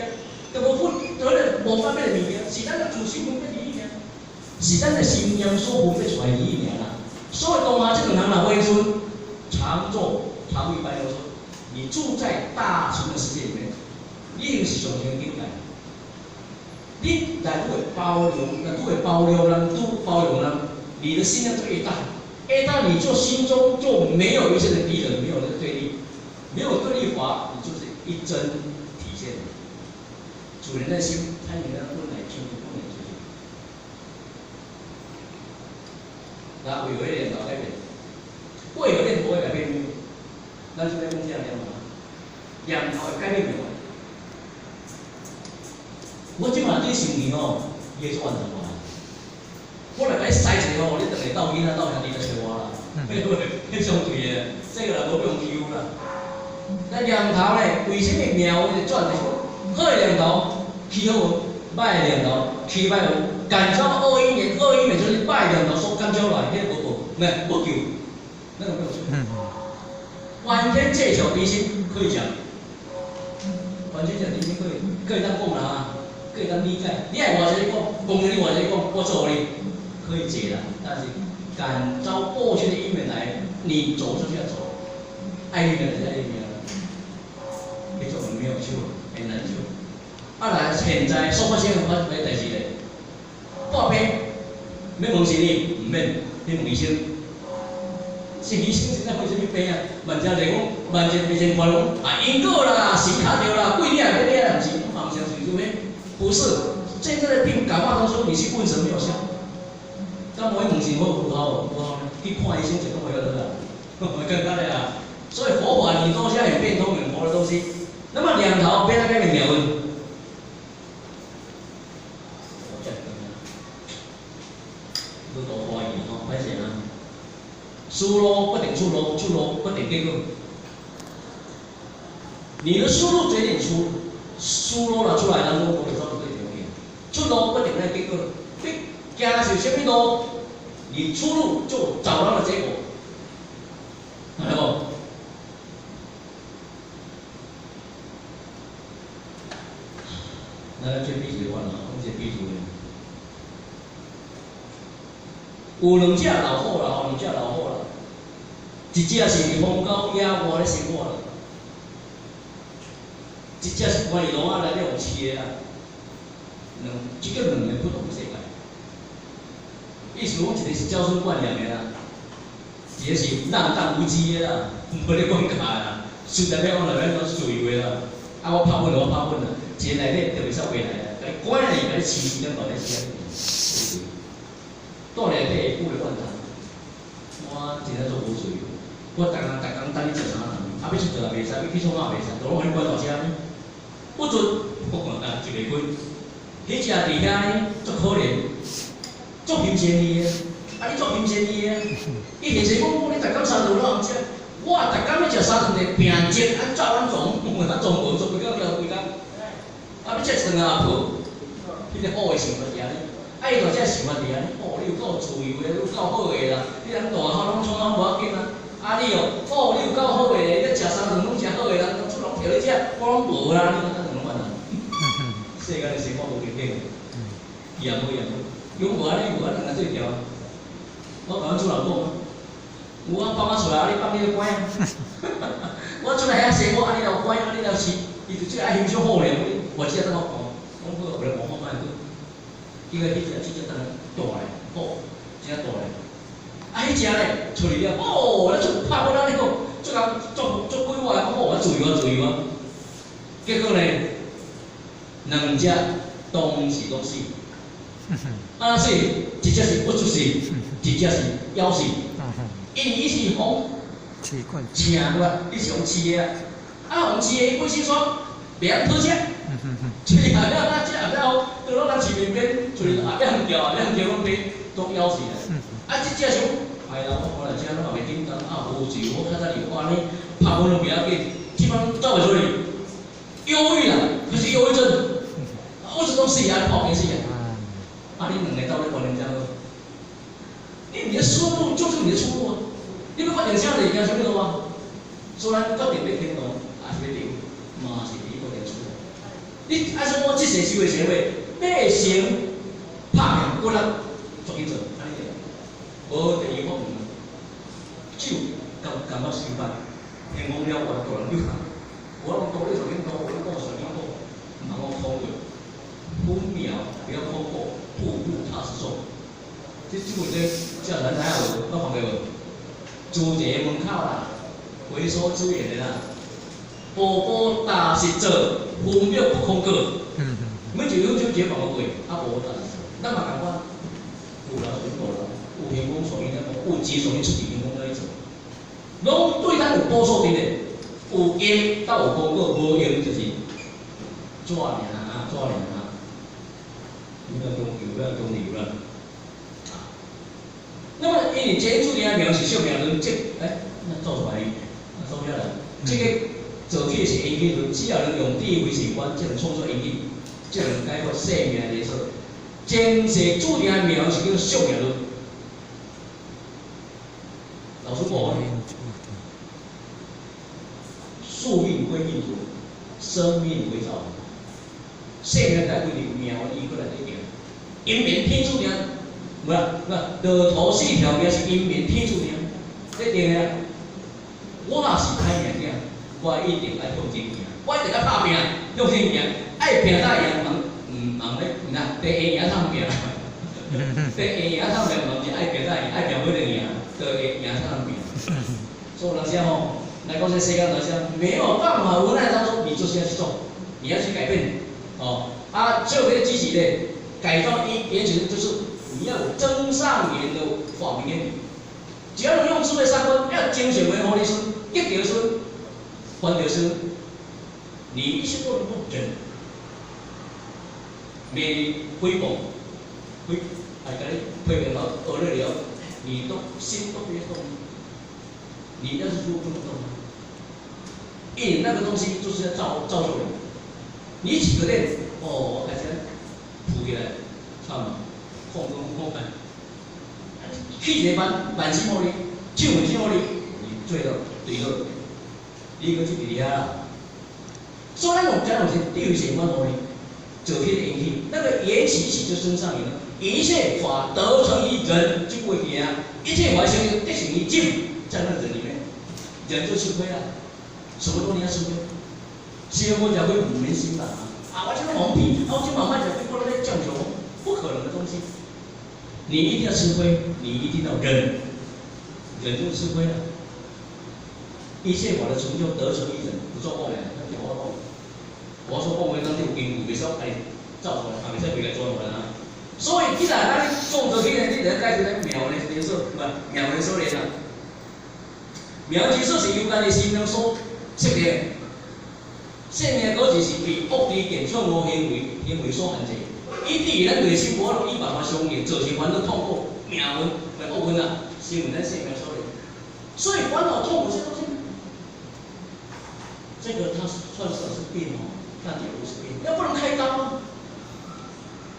就無分得了無分別的物件，是咱的自心分別而已爾，是咱的心念所分別出來而已爾啦。所以當下這兩人若回尊，常坐常欲白流說，你住在大乘的世界裡面，你已經是上乘的境界。你若愈會包容，若愈會包容人，愈包容人，你的心量就越大，越大你就心中就沒有一切的敵人，沒有那個對立，沒有對立法，你就是一真體現。主人的心，他應該本來就本來就是。那為何念頭改變？為何念頭會改變？咱就欲講這個念頭，念頭會改變命運。我這馬對生意吼，伊會做完成無？我來共你塞一個吼，你轉來鬥囡仔鬥兄弟來揣我啦，對不對？彼相對的，這個人無用求啦。那念頭咧，為啥物命運會轉？就是講好的念頭起好運，歹的念頭起歹運，感召惡因緣，惡因緣就是歹念頭所感召來，彼個無報，無救，那個沒有救。凡间借巧比心可以讲，凡间借巧比心可以，可以当讲啦啊，可以当理解。你愛偌濟你講，講你偌濟你講，我做予你，可以解啦。但是感召過去的因緣來，你走就是要走，愛你命就是愛你命，彼種沒有救，很難救。啊，來現在所發生的發生咩代誌咧？破病，欲問神醫，毋免，去問醫生。是醫生知影為啥物病啊？萬一來講，萬一變成看講啊因果啦，神卡著啦，鬼掠欲掠，毋是，我嘛毋相信這咩？不是，現在的病感冒當中，你去問神沒有效。敢無去問神好有效無？無效呢？去看醫生就講袂曉得啦，更加咧啊！所以佛法你都是很變通、很活的東西。那麼兩頭變那個命運。你多懷疑吼，歹勢啊！思路決定出路，出路決定結果。你的思路決定出，思路若出來，人攏無得走對條去。出路決定那結果，你行是啥物路，你出路就找到了結果，明白無？咱來做比喻話啦，講一個比喻。有兩隻老虎啦，吼，兩隻老虎啦，一隻是佇荒郊野外咧生活啦，一隻是關佇籠仔內底予飼的啦。兩，這個兩個不同世界。意思講，一個是嬌生慣養的啦，一個是浪蕩無羈的啦，無咧管教啦，隨便欲往哪欲怎自由的啦。啊，我拍本就我拍本啦，一个內底就袂使回來啦，共你關來，共你飼飼點到咧飼。住內底久咧怨叹，我真正足無自由，我逐工逐工等你食三頓，啊欲出去也袂使，欲去創啥也袂使，都攏予你關大車呢。不准，我看啊，一袂開。彼隻佇遐呢，足可憐，足欣羨伊的，啊你足欣羨伊的，伊現世講你逐工三頓攏通食，我逐工欲食三頓就拼折，按怎按怎，按怎無做規工交規工，啊欲食一頓也無，彼個好的想法佇遐呢。啊！伊大只想法伫遐，哦，你有夠自由的，有夠好的啦！你人大漢攏創啊無要緊啊！啊你哦，哦，你有夠好的，你食三頓攏誠好的啦，出人摕你食，我攏無啦！你講咱怎麼辦啊？世間的生活無平等，伊也無伊也無，伊無按呢無按呢，人做條。我共阮主人講，有我放我出來，你放你個乖啊！我出來遐生活，按呢了乖，按呢了飼，伊就最愛欣賞好咧。我只等我講，講好，後來講好賣去。伊個彼隻，這隻等大咧，好，真大咧。啊，彼隻咧出去了，哦，咱出拍我咱咧講，足共足足鬼我來講，哦，我自由啊，自由啊。結果咧，兩隻同時攏死。啊，死，一隻是鬱卒死，一隻是枵死。因為伊是予請過來，伊是予飼的啊，啊，予飼的，伊本身煞袂曉討食。這後壁咱這後壁哦，倒攏咱市面邊，出去後壁横橋，後壁橫橋攏爬，都枵死啦。啊，這隻想，哎呀，我看來這攏嘛袂簡單，啊，無自由，我較早就按呢，拍分攏袂要緊，這擺走袂出去，憂鬱啦，就是憂鬱症，我是攏死啊，破病死啊。啊，你兩个鬥咧關聯遮好，你的出路就是你的出路啊！你欲決定啥就行啥物路啊？所以咱決定欲天堂，還是欲地獄，嘛是你決定出路。你按說我這世修的社會，欲先拍拼努力，抓緊做，按呢對。無第二法門，只有共共我相反，天公了外大人有我攏道理上緊多，我講上緊多，毋通講空話，分秒不要空過，步步踏實做。這這個這這咱知影無？我看過無？自一個門口啦，回收資源的啦，步步踏實做，分秒不空過。每一分鐘一個放過，啊無踏實做，咱嘛仝款，有人屬於大人，有天公屬於咱，有錢屬於出去天公來做，攏對咱有保守佇咧，有用才有功果，無用就是紙爾啊，紙爾啊，你要中油，要中油啦。那麼，因為這注定的名是宿命論，這欸，那做出來，那做啥來？這個做起是因果論，只要能用智慧是觀，就能創造因果，就能解決生命的說。前世注定的名是叫宿命論。老師講，生命為造，生命在規定命運伊過來咧行，姻緣天注定，無啦，無落土四條命是姻緣天注定，這定啊。我若是歹命囝，我一定愛向前行，我一定愛拍拼向前行，愛拼才會贏，毋毋茫咧，毋啦，第會贏通拼，第會贏通拼，毋是愛拼才會贏，愛拼不一定贏，就會贏才通拼。所以有陣時吼，來講這世間有陣時沒有辦法，無奈當中，你就是要去做，你要去改變，哦，啊，最後一個積極的改造一言其實就是你要有增上緣的法明原理，只要你用智慧三觀，要精神為好的時，激著時，煩著時，你必須都能夠忍，免誹謗，誹，哎，共你批評到惡劣了，你都心都別動，你要是說不能動，因為那個東西就是要造造就你，你起個念，哦，我開始浮起來，差唔多，空空空空，起一個慢慢心予你，手慢心予你，你做到對了，你閣去佇遐啦。所以咱用這種是對成法予你，做彼個緣起，那個緣起起就增上緣了。一切法得成於忍，就過去啊！一切法成得成於境，在那忍裡面，忍就吃虧了。什麼東西要吃虧？師父講過五門心啦，啊，我這個蒙蔽，啊，我這慢慢講，過來講求不可能的東西。你一定要吃虧，你一定要忍，忍就吃虧了。一切法的成就得成於忍，不做妄言，那講我講。我說妄言當中有根據，袂使家己造出來，也袂使別個做出來啊。所以，既然咱創造起來，你就解決咱妙的連鎖，唔係妙的鎖鏈啊。妙之鎖是由家己心中所設定，生命果實是被惡知見錯誤行為行為所限制，以至於咱內心無法度與辦法相應，造成煩惱痛苦、命運咪惡運啊，成為咱生命鎖鏈。所以煩惱痛苦這東西，這個它算是是病哦，但也不是病，要不能開刀啊。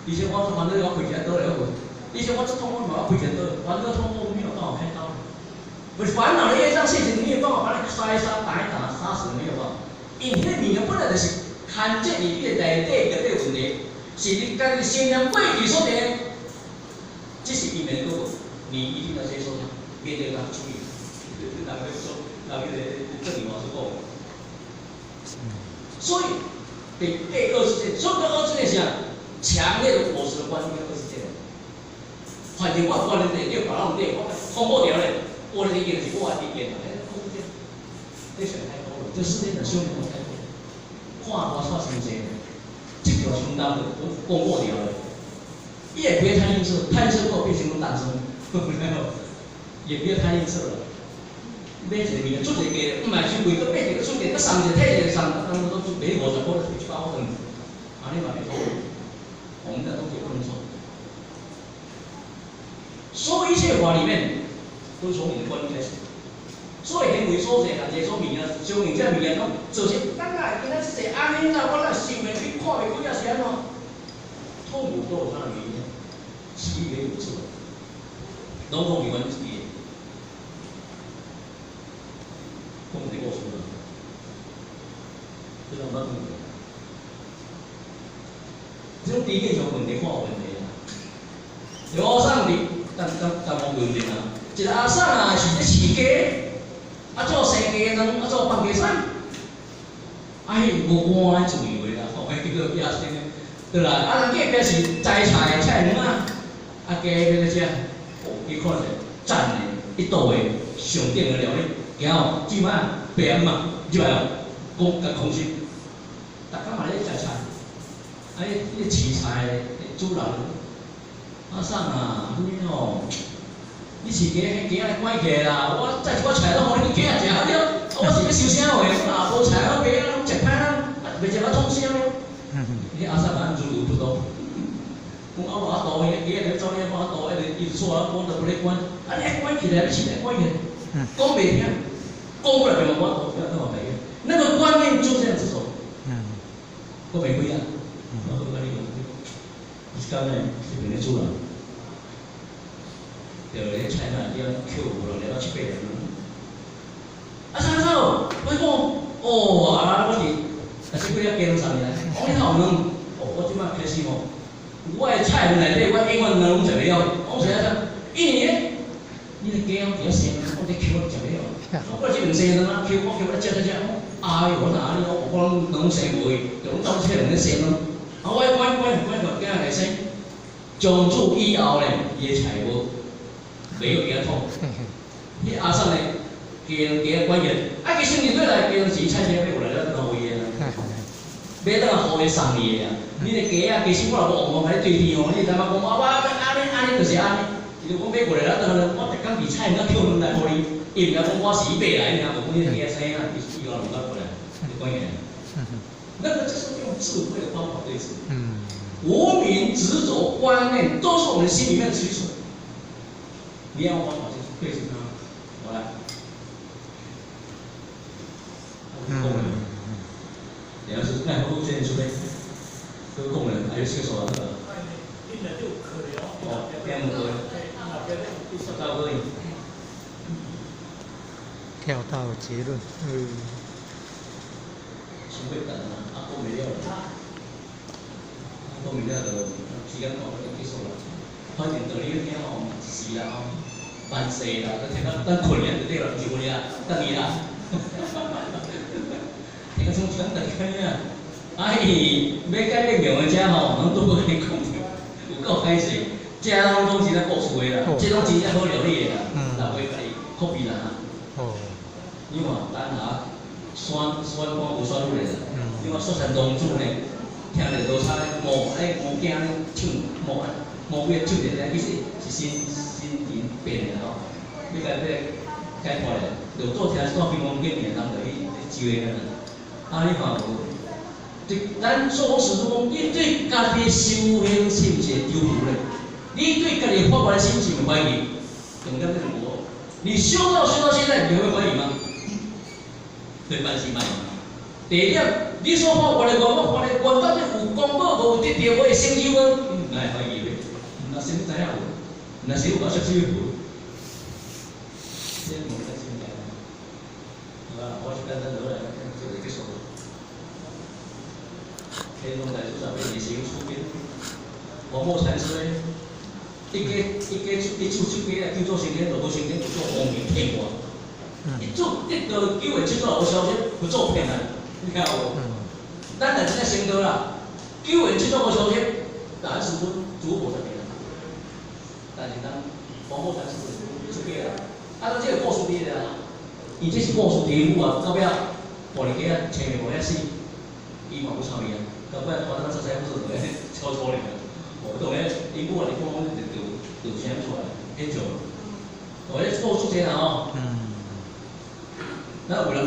以前我說煩惱我開一刀來好，以前我這痛苦嘛我開一刀，煩惱痛苦沒有辦法開刀。不是煩惱的業障現行，沒有辦法把你殺一殺、打一打、殺死，沒有辦法。因為彼物件本來就是牽制你的內底內底問題，是你家己心念過去所定，這是因緣果報，你一定要接受它，面對它，處理。人家說，人家個鄭老師講，所以對對惡知見，所以惡知見是啥？強烈的我執的觀念跟惡知見。反正我觀念對，你別人對，我通過掉咧，我的意見是我的意見啦，哎，惡知見，這想太多了，這世間的修行太多，看我煞傷濟，這條相當的講過掉了，伊也別貪吝嗇，貪嗔過變成誕生，也別貪吝嗇了。買一個物件出一個價，毋賣傷貴，閣買一個出價，閣送一個退一個送，當都出買50塊，退100塊轉，按呢嘛袂好。我們的東西不能錯。所有一切法裡面，都從你的觀念開始。所以行為所制、限制所物件、相應這物件攏造成。咱啊，今仔這按呢怎，我哪想袂去，看袂開啊，是按怎？痛苦都有它的原因，其緣有自。攏講是阮自己的。講一個故事啦，這種捌講過。這種低見上問題看有問題啊。有阿桑佇，等等等講問題啊。一個阿桑啊，是咧飼雞，啊做生雞卵，啊做放雞屎。啊，彼無換自由的啦，吼，彼叫做野生的，對啦。啊，人隔壁是摘菜的菜園啊，啊雞欲咧食，哦，伊看者讚的，一道的上頂的料理。然後煮嘛，白嘛，入來哦，講共空心，逐工嘛咧食菜，啊，彼彼飼菜的主人，阿桑啊，你吼，你飼雞，彼雞仔關起來啦，我載一寡菜攏予恁雞仔食了，我是欲收啥話？啊，無菜我雞仔攏食歹啦，啊，袂食我創啥咧？彼阿桑啊，如如不動，講啊無法度，彼雞仔咧走咧無法度，一直一直錯啊，我都無咧管，啊你愛關起來，你飼來關起來，講袂聽。講過來就我不要跟我白那個觀念就這樣子走，我袂開啊，我跟你講，你是講呢，這邊的主人，就咧菜那地方扣無了，了七八人。啊啥啥，我講，哦啊，我是但是幾粒雞攏送來，講你哪有卵？哦，我這擺開始吼，我的菜園內底，我永遠卵攏食袂了。講實在，因為咧，你的雞攏佇遐生，我佇抾我食袂了。我這兩生卵啊，抾我抾來食食食，哎呦，我哪呢？我講卵生無去，就攏走出來咧生卵。啊，我我我我個囝來生，從此以後咧，伊的菜無袂有雞仔統。彼阿嬸咧，雞卵雞仔關鍵，啊，伊生日過來，雞卵是伊菜市買過來了，浪費的啦。買倒來予伊送伊的啊！你的雞仔，其實我若無王王共你對天吼，你知影講啊？我按呢按呢就是按呢。伊就講買過來了，倒來我逐工佇菜園仔抾卵來予你，伊毋知講我是伊買來，爾，無講你的雞仔生啊，伊伊後卵過來，你講起來。那個就是用智慧的方法對治。無明執着觀念都是我們心裡面的取捨。你要用方法去對治它，好來。講了，然後是那好先出來，都講了，還有這個說法。哦，兩個，到可以。跳到結論。嗯。傷過等啊，啊講袂了啦，啊講袂了就時間到就結束啦。反正道理聽吼，一時啦吼，萬世啦，都聽到等困去就對啦，毋是困去啦，等伊啦。聽到像像等去啊，啊伊欲改變命的遮吼，攏拄閣共你講著，有夠歹勢，這攏總真正故事的啦，這攏真正好料理的啦，若袂共伊 copy 啦。哦。你看，丹霞山山看有山路的啦，你看雪山公主呢，聽著羅剎咧魔咧魔鏡咧唱魔魔鬼唱著咧，其實是新新人變的吼，你共欲解脫咧，就做聽一段平凡經的人就去招的啦。啊，你看無？對，咱祖師都講，你對家己的修行是毋是會丟丟咧？你對家己發願的心是毋是懷疑？重點這個無。你修道修到現在，你會懷疑嗎？對，半信半疑。第二點，你所發願的願，我發的願到底有功報無？有得到我的成就無？你毋該懷疑咧。若是你知影無？若是有搞小事無？這無得先講。好啊，我是簡單落來，這就結束。天龍大師上面也是有出邊，黃檗禪師咧，一家一家出一出出家啊，叫做成天，就無成天，就做光明天王。一做得到九月七祖無消息，不做騙啊！你聽有無？咱若真正成道啦，九月七祖無消息，咱師尊主菩薩啦。但是咱黃檗禪師出家啦，啊，咱這個故事佇咧啊，伊這是故事題目啊，到尾仔玻璃雞仔穿袂無遐死，伊嘛無參與啊。到尾拖到十三歲就超粗咧，無當然因母啊，你講講就就就聲出來，很少。哦，這故事這啦吼。那有人。